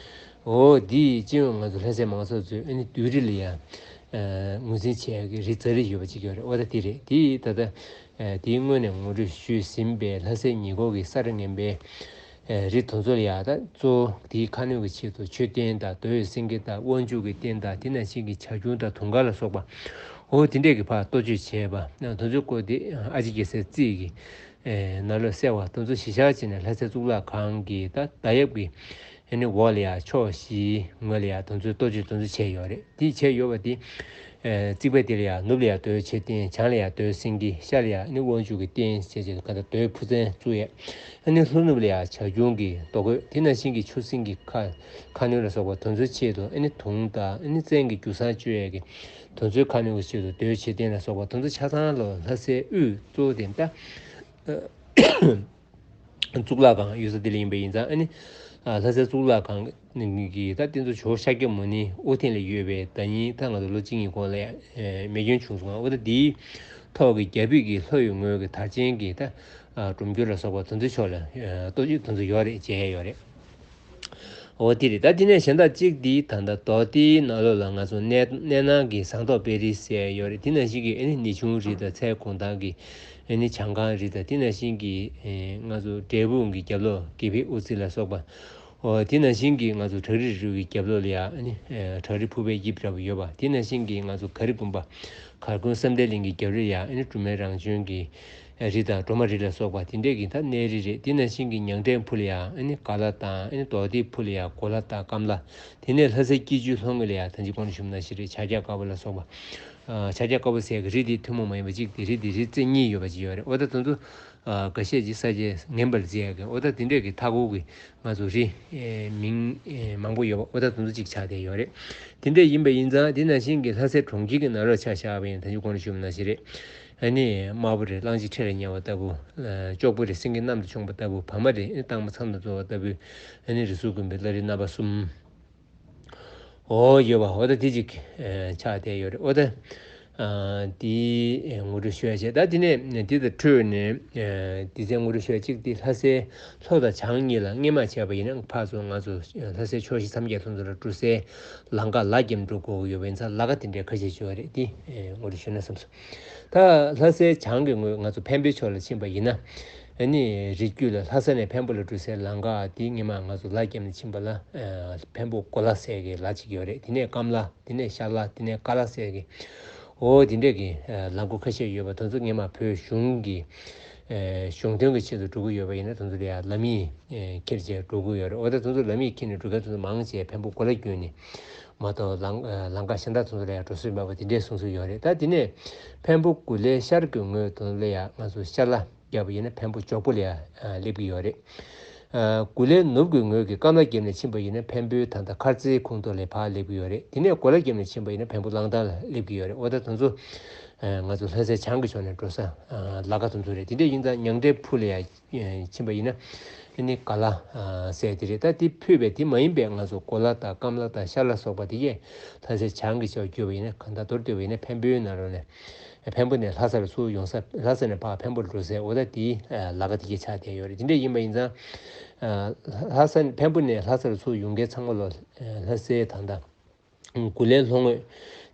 འོ་དེའི་སྤྱི་ཡོངས་ང་ཚོ་ལྷ་སའི་མང་ཚོགས་ཚོས་ཨ་ནི་བདུད་རི་ལ་ཡང་ངོས་འཛིན་བྱས་ཀྱི་རི་ཛ་རི་ཡོད་པ་ཅིག་ཡོད་རེད། འོ་ད་དེ་རེད། དེའི་ད་ལྟ་དེའི་སྔོན་ནས་ངོ་སྤྲོད་ཞུས་ཟིན་པའི་ལྷ་སའི་ཉེ་འཁོར་གྱི་ས་ར་ངན་པའི་རི་དེ་ཚོ་ལ་ཡང་ད་གཙོ་བོ་དེའི་ཁ་སྣོན་གྱི་ཆེད་དུ་མཆོད་རྟེན་དང་རྡོ་ཡི་སེང་གེ་དང་དབང་ཕྱུག་གི་རྟེན་དང་དེ་ནང་བཞིན་གྱི་བྱ་ཁྱུང་དང་དུང་དཀར་ལ་སོགས་པ་འོ་དེ་འདྲས་ཀྱི་ཕར་གཏོར་མཆོད་བྱས་པ་དེ་ཚོའི་སྐོར་དེ་ཨ་ཅེ་རྒྱལ་སྲས་རྩིས་ཀྱི་ནང་ལོགས་གསལ་བ་དེ་ཚོ་གཞི་བཞག་བྱས་ནས་ལྷ་སའི་གཙུག་ལག་ཁང་གི་ད་ད་ཡབ་ཀྱི་ཨ་ནི་འོག་ལ་ཡང་ཕྱོགས་བཞིའི་ངོས་ལ་ཡང་དེ་ཚོའི་གཏོར་མཆོད་དེ་ཚོ་བྱས་ཡོད་རེད། དེ་བྱས་ཡོད་པ་དེ། རྩིག་པ་དེ་ལ་ཡང་ནུབ་ལ་ཡང་རྡོའི་མཆོད་རྟེན། བྱང་ལ་ཡང་རྡོའི་སེང་གེ། ཤར་ལ་ཡང་ནི་དབང་ཕྱུག་གི་རྟེན་བྱས་བྱས་ག་ད་རྡོའི་ཕུག་མཚན་བཙུགས་ཡས། ཨ་ནི་ལྷོ་ནུབ་ལ་ཡང་བྱ་ཁྱུང་གི་རྡོ་བརྐོས། དེ་ནང་བཞིན་གྱི་ཆུ་སྲིན་གྱི་ཁ་ཁ་སྣོན་ལ་སོགས་པ་དེ་ཚོའི་ཆེད་དུ་ཨ་ནི་དུང་དང་ཨ་ནི་བཙན་གྱི་རྒྱུ་གསང་བཅོལ་ཡས་ཀྱི་དེ་ཚོའི་ཁ་སྣོན་གྱི་ཆེད་དུ་རྡོའི་མཆོད་རྟེན་ལ་སོགས་པ་དེ་ཚོ་ཆ་ཚང་ལོ་ལྷ་སའི་དབུས་གཙོ་བོ་དེ་ད། གཙུག་ལག་ཁང་ཡོད་ས་དེ་ལ་ཡིན་པ་ཡིན་ཙང་ཨ་ནི། ལྷ་སའི་གཙུག་ལག་ཁང་གི་ད་དེ་ཚོ་ཇོ་ཤཱཀྱ་མུ་ནེ་དབུ་རྟེན་ལ་ཡོད་པའི་ཟླ་ཉིན་ད་ང་ཚོ་ལོ་གཅིག་གཉིས་གོང་ལ་ཡང་མེ་སྐྱོན་བྱུང་སོང་ང་། འོ་ད་དེའི་ཐོག་གི་རྒྱ་བོད་ཀྱི་ལྷོ་ཡི་ངོས་ཀྱི་དར་ཆེན་གྱི་ད་སྒྲོམ་སྐྱོར་ལ་སོགས་པ་དེ་ཚོའི་ཕྱོགས་ལ་གཏོར་རྒྱུ་དེ་ཚོ་ཡོད་རེད། མཇལ་ཡ་ཡོད་རེད། འོ་དེ་རེད། ད་དེ་ནས་གཞན་དག་གཅིག་འདི་ད་ལྟ་རྡོ་དེའི་ནང་ལོགས་ལ་ང་ཚོ་གནས་གནས་ནང་གི་ཟངས་མདོག་དཔལ་རི་ཟེར་ཡོད་རེད། དེ་ནང་བཞིན་གྱི་ཨ་ནི་ནེའུ་ཆུང་རི་དང་ཚལ་གུང་ཐང་གི་ཨ་ནི་བྱང་ཁང་རི་དང་དེ་ནང་བཞིན་གྱི་ང་ཚོ་འབྲས་སྤུངས་ཀྱི་རྒྱབ་ལོགས་དགེ་འཕེལ་དབུ་རྩེ་ལ་སོགས་པ། འོ་དེ་ནང་བཞིན་གྱི་ང་ཚོ་བྲག་རི་རི་ཁྲོད་ཀྱི་རྒྱབ་ལོགས་ལ་ཡང་ཨ་ནི་བྲག་རི་ཕུག་པའི་དབྱིབས་འདྲ་པོ་ཡོད་པ། དེ་ནང་བཞིན་གྱི་ང་ཚོ་ག་རི་བུམ་པ་གར་དགོན་བསམ་གཏན་གླིང་གི་རྒྱབ་རི་ལ་ཡང་ཨ་ནི་འབྲུག་སྨན་རང་བྱོན་གྱི་རི་དང་སྒྲོལ་མ་རི་ལ་སོགས་པ་དེ་འདྲས་ཀྱི་ད་གནས་རི་རེད། དེ་ནང་བཞིན་གྱི་ཉང་བྲན་ཕུ་ལ་ཡང་ཨ་ནི་ཀ་ལ་དང་ཨ་ནི་རྡོ་སྡེ་ཕུ་ལ་ཡང་གོ་ལ་དང་ཀམ་ལ། དེ་ནས་ལྷ་སའི་སྐྱིད་ཆུའི་ལྷོ་ངོས་ལ་ཡང་ད་ཅི་གོང་ནས་ཞུས་པ་ནང་བཞིན་རེད། ཕྱག་རྒྱ་དཀར་པོ་ལ་སོགས་པ། ཕྱག་རྒྱ་དཀར་པོ་ཟེར་གི་རི་དེ་ཐུན་མོང་མ་ཡིན་པ་གཅིག་དེ་རི་དེ་རི་རྩེ་གཉིས་ཡོད་པ་ཅིག་ཡོད་རེད། འོ་ད་དེ་ཚོ་འགའ་ཤས་ཀྱིས་ས་ཆ་ངན་པར་བརྩི་ཡ་གི་འོ་ད་དེ་འདྲས་ཀྱི་མཐའ་འཁོར་གྱི་ང་ཚོ་རི་མིང་མང་པོ་ཡོད་པ་འོ་ད་དེ་ཚོ་གཅིག་ཆགས་བསྡད་ཡོད་རེད། དེ་འདྲས་ཡིན་པ་ཡིན་ཙང་དེ་ནང་བཞིན་གྱི་ལྷ་སའི་གྲོང་ཁྱེར་གྱི་ནང་ལོགས་ཆ་བཞག་པ་ཡིན་ད་ཅི་གོང་ནས་ཞུས་པ་ནང་བཞིན་རེད། ཨ་ནི་དམར་པོ་རེད། གླང་ཆེན་ཁྲི་ལ་ཉལ་བ་ལྟ་བུ། ལྕོག་པོ་རེད། སེང་གེ་གནམ་དུ་མཆོངས་པ་ལྟ་བུ། བ་མ་རེད། སྟག་མོ་ཚང་དུ་འཛུལ་བ་ལྟ་བུ། ཨ་ནི་རི་གཟུགས་ཀུན་པའི་བླ་རི་རྣམ་པ་གསུམ། འོ་ཡོད་པ་འོ་ད་དེ་ཅིག་ཆགས་བསྡད་ཡོད་རེད། འོ་ད་དེའི་ངོ་སྤྲོད་ཞུ་ཡ་བྱས། ད་དེ་ནས་དེ་དང་འཕྲོས་ནས་དེ་ཚེ་ངོ་སྤྲོད་ཞུ་ཡ་གཅིག་དེ་ལྷ་སའི་ལྷོ་དང་བྱང་གཉིས་ལ་སྔས་མ་བྱས་པ་ཡིན་ན་ཕར་ཚུར་ང་ཚོ་ལྷ་སའི་ཕྱོགས་བཞི་མཚམས་བརྒྱད་ལྷོ་ཚོ་ལ་འགྲོ་སའི་ལམ་ཁ་ལ་བརྒྱབ་འགྲོ་དགོས་ཡོད་པ་ཡིན་ཙང་ལམ་ཁ་དེ་འདྲའི་ཁ་ཤས་ཡོད་རེད། དེ་ངོ་སྤྲོད་ཞུ་ན་བསམ་སོང་། ད་ལྷ་སའི་བྱང་གི་ངོས་ང་ཚོ་འཕན་པོའི་ཕྱོགས་ལ་ཕྱིན་པ་ཡིན་ན། ཨ་ནི་རི་རྒྱུད་ལ་ལྷ་ས་ནས་འཕན་པོ་ལ་འགྲོ་སའི་ལམ་ཁ་དེ་སྔས་མ་ང་ཚོ་ལ་བརྒྱབ་ནས་ཕྱིན་པ་ལ་འཕན་པོ་གོ་ལ་ཟེར་གྱི་ལ་གཅིག་ཡོད་རེད། དེ་ནས་ཀམ་ལ། དེ་ནས་ཤ་ལ། དེ་ནས་ཀ་ལ་ཟེར་གྱི་འོ་དེ་འདྲས་ཀྱི་ལམ་ཁ་ཁ་ཤས་ཡོད་པ་དེ་ཚོ་སྔས་མ་བོད་གཞུང་གི་གཞུང་དོན་གྱི་ཆེད་དུ་འགྲོ་གི་ཡོད་པ་ཡིན་ན་དེ་ཚོ་ལ་ཡང་ལམ་ཡིག་འཁྱེར་བྱས་འགྲོ་གི་ཡོད་རེད། འོ་ད་དེ་ཚོ་ལམ་ཡིག་འཁྱེར་ནས་འགྲོ་མཁན་དེ་ཚོ་མང་ཆེ་འཕན་པོ་གོ་ལ་བརྒྱུད་ནས་མ་གཏོགས་ལམ་ལམ་ཁ་གཞན་དག་དེ་ཚོ་ལ་ཡང་འགྲོ་སྲོལ་མེད་པ་དེ་འདྲས་གསུང་སྲོལ་ཡོད་རེད། ད་དེ་ནས་འཕན་པོ་གུ་ལའི་ཤར་གྱི་ངོས་དེ་ཚོ་ལ་ཡང་ང་ཚོ་ཤ་ལ་བརྒྱབ་པ་ཡིན་ན་འཕན་པོ་ཇོག་པོ་ལ་ཡང་སླེབས་ཀྱི་ཡོད་རེད། གུ་ལའི་ནུབ་ཀྱི་ངོས་ཀྱི་ཀམ་ལ་བརྒྱབ་ནས་ཕྱིན་པ་ཡིན་ན་འཕན་པོའི་ད་ལྟ་མཁར་རྩེའི་ཁོངས་གཏོགས་ལ་ཕར་སླེབས་ཀྱི་ཡོད་རེད། དེ་ནས་གོ་ལ་བརྒྱབ་ནས་ཕྱིན་པ་ཡིན་ན་འཕན་པོ་གླང་ཐང་ལ་སླེབས་ཀྱི་ཡོད་རེད། འོ་ད་དེ་ཚོ་ང་ཚོ་ལྷ་སའི་བྱང་གི་ཕྱོགས་ནས་འགྲོ་ས་ལམ་ཁ་དེ་ཚོ་རེད། དེ་འདྲ་ཡིན་ཙང་ཉང་བྲན་ཕུ་ལ་ཡང་ཕྱིན་པ་ཡིན་ན་ཨ་ནི་ག་ལ་ཟེར་དེ་རེད། ད་དེ་ཕུད་པའི་དེ་མ་ཡིན་པའི་ང་ཚོ་གོ་ལ་དང་ཀམ་ལ་དང་ཤ་ལ་སོགས་པ་དེ་གས་ལྷ་སའི་བྱང་གི་ཕྱོགས་བརྒྱུད་པ་ཡིན་ན་གང་ལྟར་མདོར་བསྡུས་པ་ཡིན་ན་འཕན་པོའི་ནང་ལོགས་ནས། འཕན་པོ་ནས་ལྷ་ས་ལ་ཚུར་ཡོང་ས། ལྷ་ས་ནས་ཕར་འཕན་པོ་ལ་འགྲོ་སའི་འོ་ད་དེའི་ལམ་ཁ་དེ་གས་ཆགས་བསྡད་ཡོད་རེད། དེ་འདྲ་ཡིན་པ་ཡིན་ཙང་། ལྷ་ས་འཕན་པོ་ནས་ལྷ་ས་ལ་ཚུར་ཡོང་མཁན་ཚང་མ་ལོ་ལྷ་སའི་ད་ལྟ་གུ་ལའི་ལྷོ་ངོས་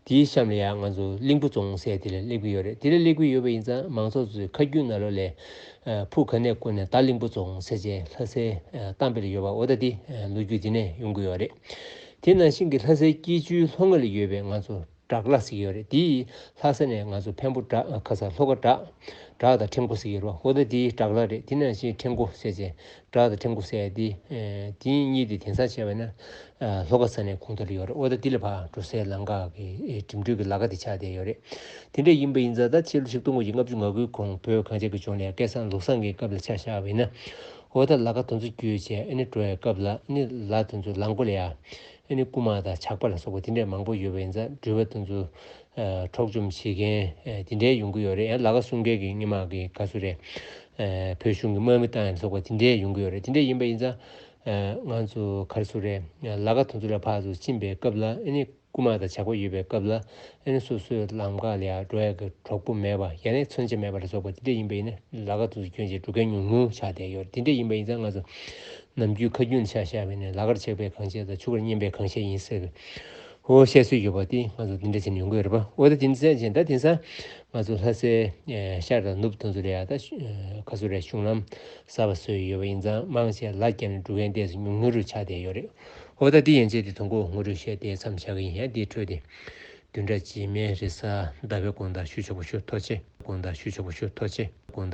དེའི་གཤམ་ལ་ཡང་ང་ཚོ་གླིང་བུ་རྫོང་ཟེར་དེ་ལ་སླེབས་ཀྱི་ཡོད་རེད། དེ་ལ་སླེབས་ཀྱི་ཡོད་པ་ཡིན་ཙང་མང་ཚོགས་ཚོས་ཁ་རྒྱུན་ནང་ལོགས་ལ་ཕུ་ག་ནས་བསྐོར་ནས་ད་གླིང་བུ་རྫོང་ཟེར་བྱས་ལྷ་སའི་གཏམ་དཔེ་ལ་ཡོད་པ་འོ་ད་དེ་ལོ་རྒྱུས་དེ་ནས་ཡོང་གི་ཡོད་རེད། དེ་ནང་བཞིན་གྱི་ལྷ་སའི་སྐྱིད་ཆུའི་ལྷོ་ངོས་ལ་ཡོད་པའི་ང་ཚོ། བྲག་ལ་ཟེར་གྱི་ཡོད་རེད། དེ་ལྷ་ས་ནས་ང་ཚོ་འཕན་པོ་བྲག་ཁ་ས་ལྷོ་ཁ་བྲག་བྲག་དང་ཕྲེང་པོ་ཟེར་གྱི་ཡོད་རེད་པ། འོ་ད་དེ་བྲག་ལ་རེད། དེ་ནང་བཞིན་ཕྲེང་པོ་ཟེར་བྱས་བྲག་དང་ཕྲེང་པོ་ཟེར་དེ་དེ་གཉིས་དེ་དེང་སང་བྱས་པ་ན་ལྷོ་ཁ་ས་ནས་གོང་མཐོར་ཡོད་རེད། འོ་ད་དེ་ལ་ཕར་འགྲོ་སའི་ལམ་ཁ་གི་འགྲིམ་འགྲུལ་གྱི་ལམ་ཁ་དེ་ཆགས་བསྡད་ཡོད་རེད། དེ་འདྲ་ཡིན་པ་ཡིན་ཙང་ད་ཕྱི་ལོ་ཆིག་སྟོང་དགུ་བརྒྱ་ལྔ་བཅུ་ང་དགུའི་གོང་བོད་གངས་ཅན་གྱི་ལྗོངས་ལ་ཡ་སྐལ་བཟང་ལུགས་བཟང་གི་སྐབས་ལ་ཆ་བཞག་པ་ཡིན་ན། འོ་ད་ལམ་ཁ་དེ་ཚོ་བརྒྱུད་བྱས་ཨ་ནི་འགྲོ་བའི་སྐབས་ལ་ཨ་ནི་ལམ་དེ་ཚོ་ལམ་མགོ་ལ་ཡ་ཨ་ནི་རྐུན་མ་དང་ཇག་པ་ལ་སོགས་པ་དེ་འདྲས་མང་པོ་ཡོད་པ་ཡིན་ཙང་འགྲུལ་པ་དེ་ཚོ་འཕྲོག་བཅོམ་བྱེད་མཁན་དེ་འདྲས་ཡོང་གི་ཡོད་རེད། ཡང་ལམ་ཁ་སྲུང་མཁན་གྱི་སྔོན་མ་གི་ག་ཚོད་རེད། བོད་གཞུང་གི་དམག་མི་བཏང་ཡ་ལ་སོགས་པ་དེ་འདྲས་ཡོང་གི་ཡོད་རེད། དེ་འདྲས་ཡིན་པ་ཡིན་ཙང་ང་ཚོ་ག་རེ་ཟེར་དགོས་རེད། ལམ་ཁ་དེ་ཚོ་ལ་ཕར་ཚུར་ཕྱིན་པའི་སྐབས་ལ་ཨ་ནི་རྐུན་མ་དང་ཇག་པ་ཡོད་པའི་སྐབས་ལ་ཨ་ནི་སོ་སོའི་ལམ་ཁ་ལ་ཡ་འགྲོ་ཡ་གི་གྲོགས་པོ་མེད་པ་ཡང་ན་མཚོན་ཆ་མེད་པ་ལ་སོགས་པ་དེ་འདྲ་ཡིན་པ་ཡིན་ན་ལམ་ཁ་དེ་ཚོ་གྱོན་བྱས་འགྲོ་མཁན་ཉུང་ཉུང་ཆགས་བསྡད་ཡོད་རེད། དེ་འདྲ་ཡིན་པ་ཡིན་ཙང་ང་ཚོ་ནམ་རྒྱུན་ཁ་རྒྱུན་ཆ་བཞག་པ་ཡིན་ན་ལ་གར་ཆགས་པའི་གངས་ཅན་དང་ཆུ་ཁར་མཉམ་པའི་གངས་ཅན་ཡིན་ཟེར་བའི་ཧོ་བཤད་སྲོལ་ཡོད་པ་དེ་ང་ཚོ་དེ་འདྲ་བྱས་ནས་ཡོང་གི་ཡོད་རེད་པ། འོ་ད་དེ་ཚོ་ཡིན་ཙང་ད་དེང་སང་ང་ཚོ་ལྷ་སའི་ཤར་དང་ནུབ་དེ་ཚོ་ལ་ཡ་ད་ག་ཚོད་རེད་གཞུང་ལམ་གསར་པ་བཟོས་ཡོད་པ་ཡིན་ཙང་མང་ཆེ་ལ་བརྒྱབ་ནས་འགྲོ་མཁན་དེ་ཚོ་ཉུང་ཉུང་རུ་ཆགས་བསྡད་ཡོད་རེད། འོ་ད་དེ་ཡན་ཆད་དེ་དུས་འཁོར་ངོ་སྤྲོད་བཤད་དེ་མཚམས་བཞག་གི་ཡིན། ཡང་དེའི་འཕྲོས་དེ་བདུན་ཕྲག་རྗེས་མའི་རེས་གཟའ་ཟླ་བའི་དགོང་དག་ཞུ་ཆོག་པ་ཞུ། ཐུགས་རྗེ་ཆེ། དགོང་དག་ཞུ་ཆོག་པ་ཞུ། ཐུགས་རྗེ་ཆེ། དགོང་དག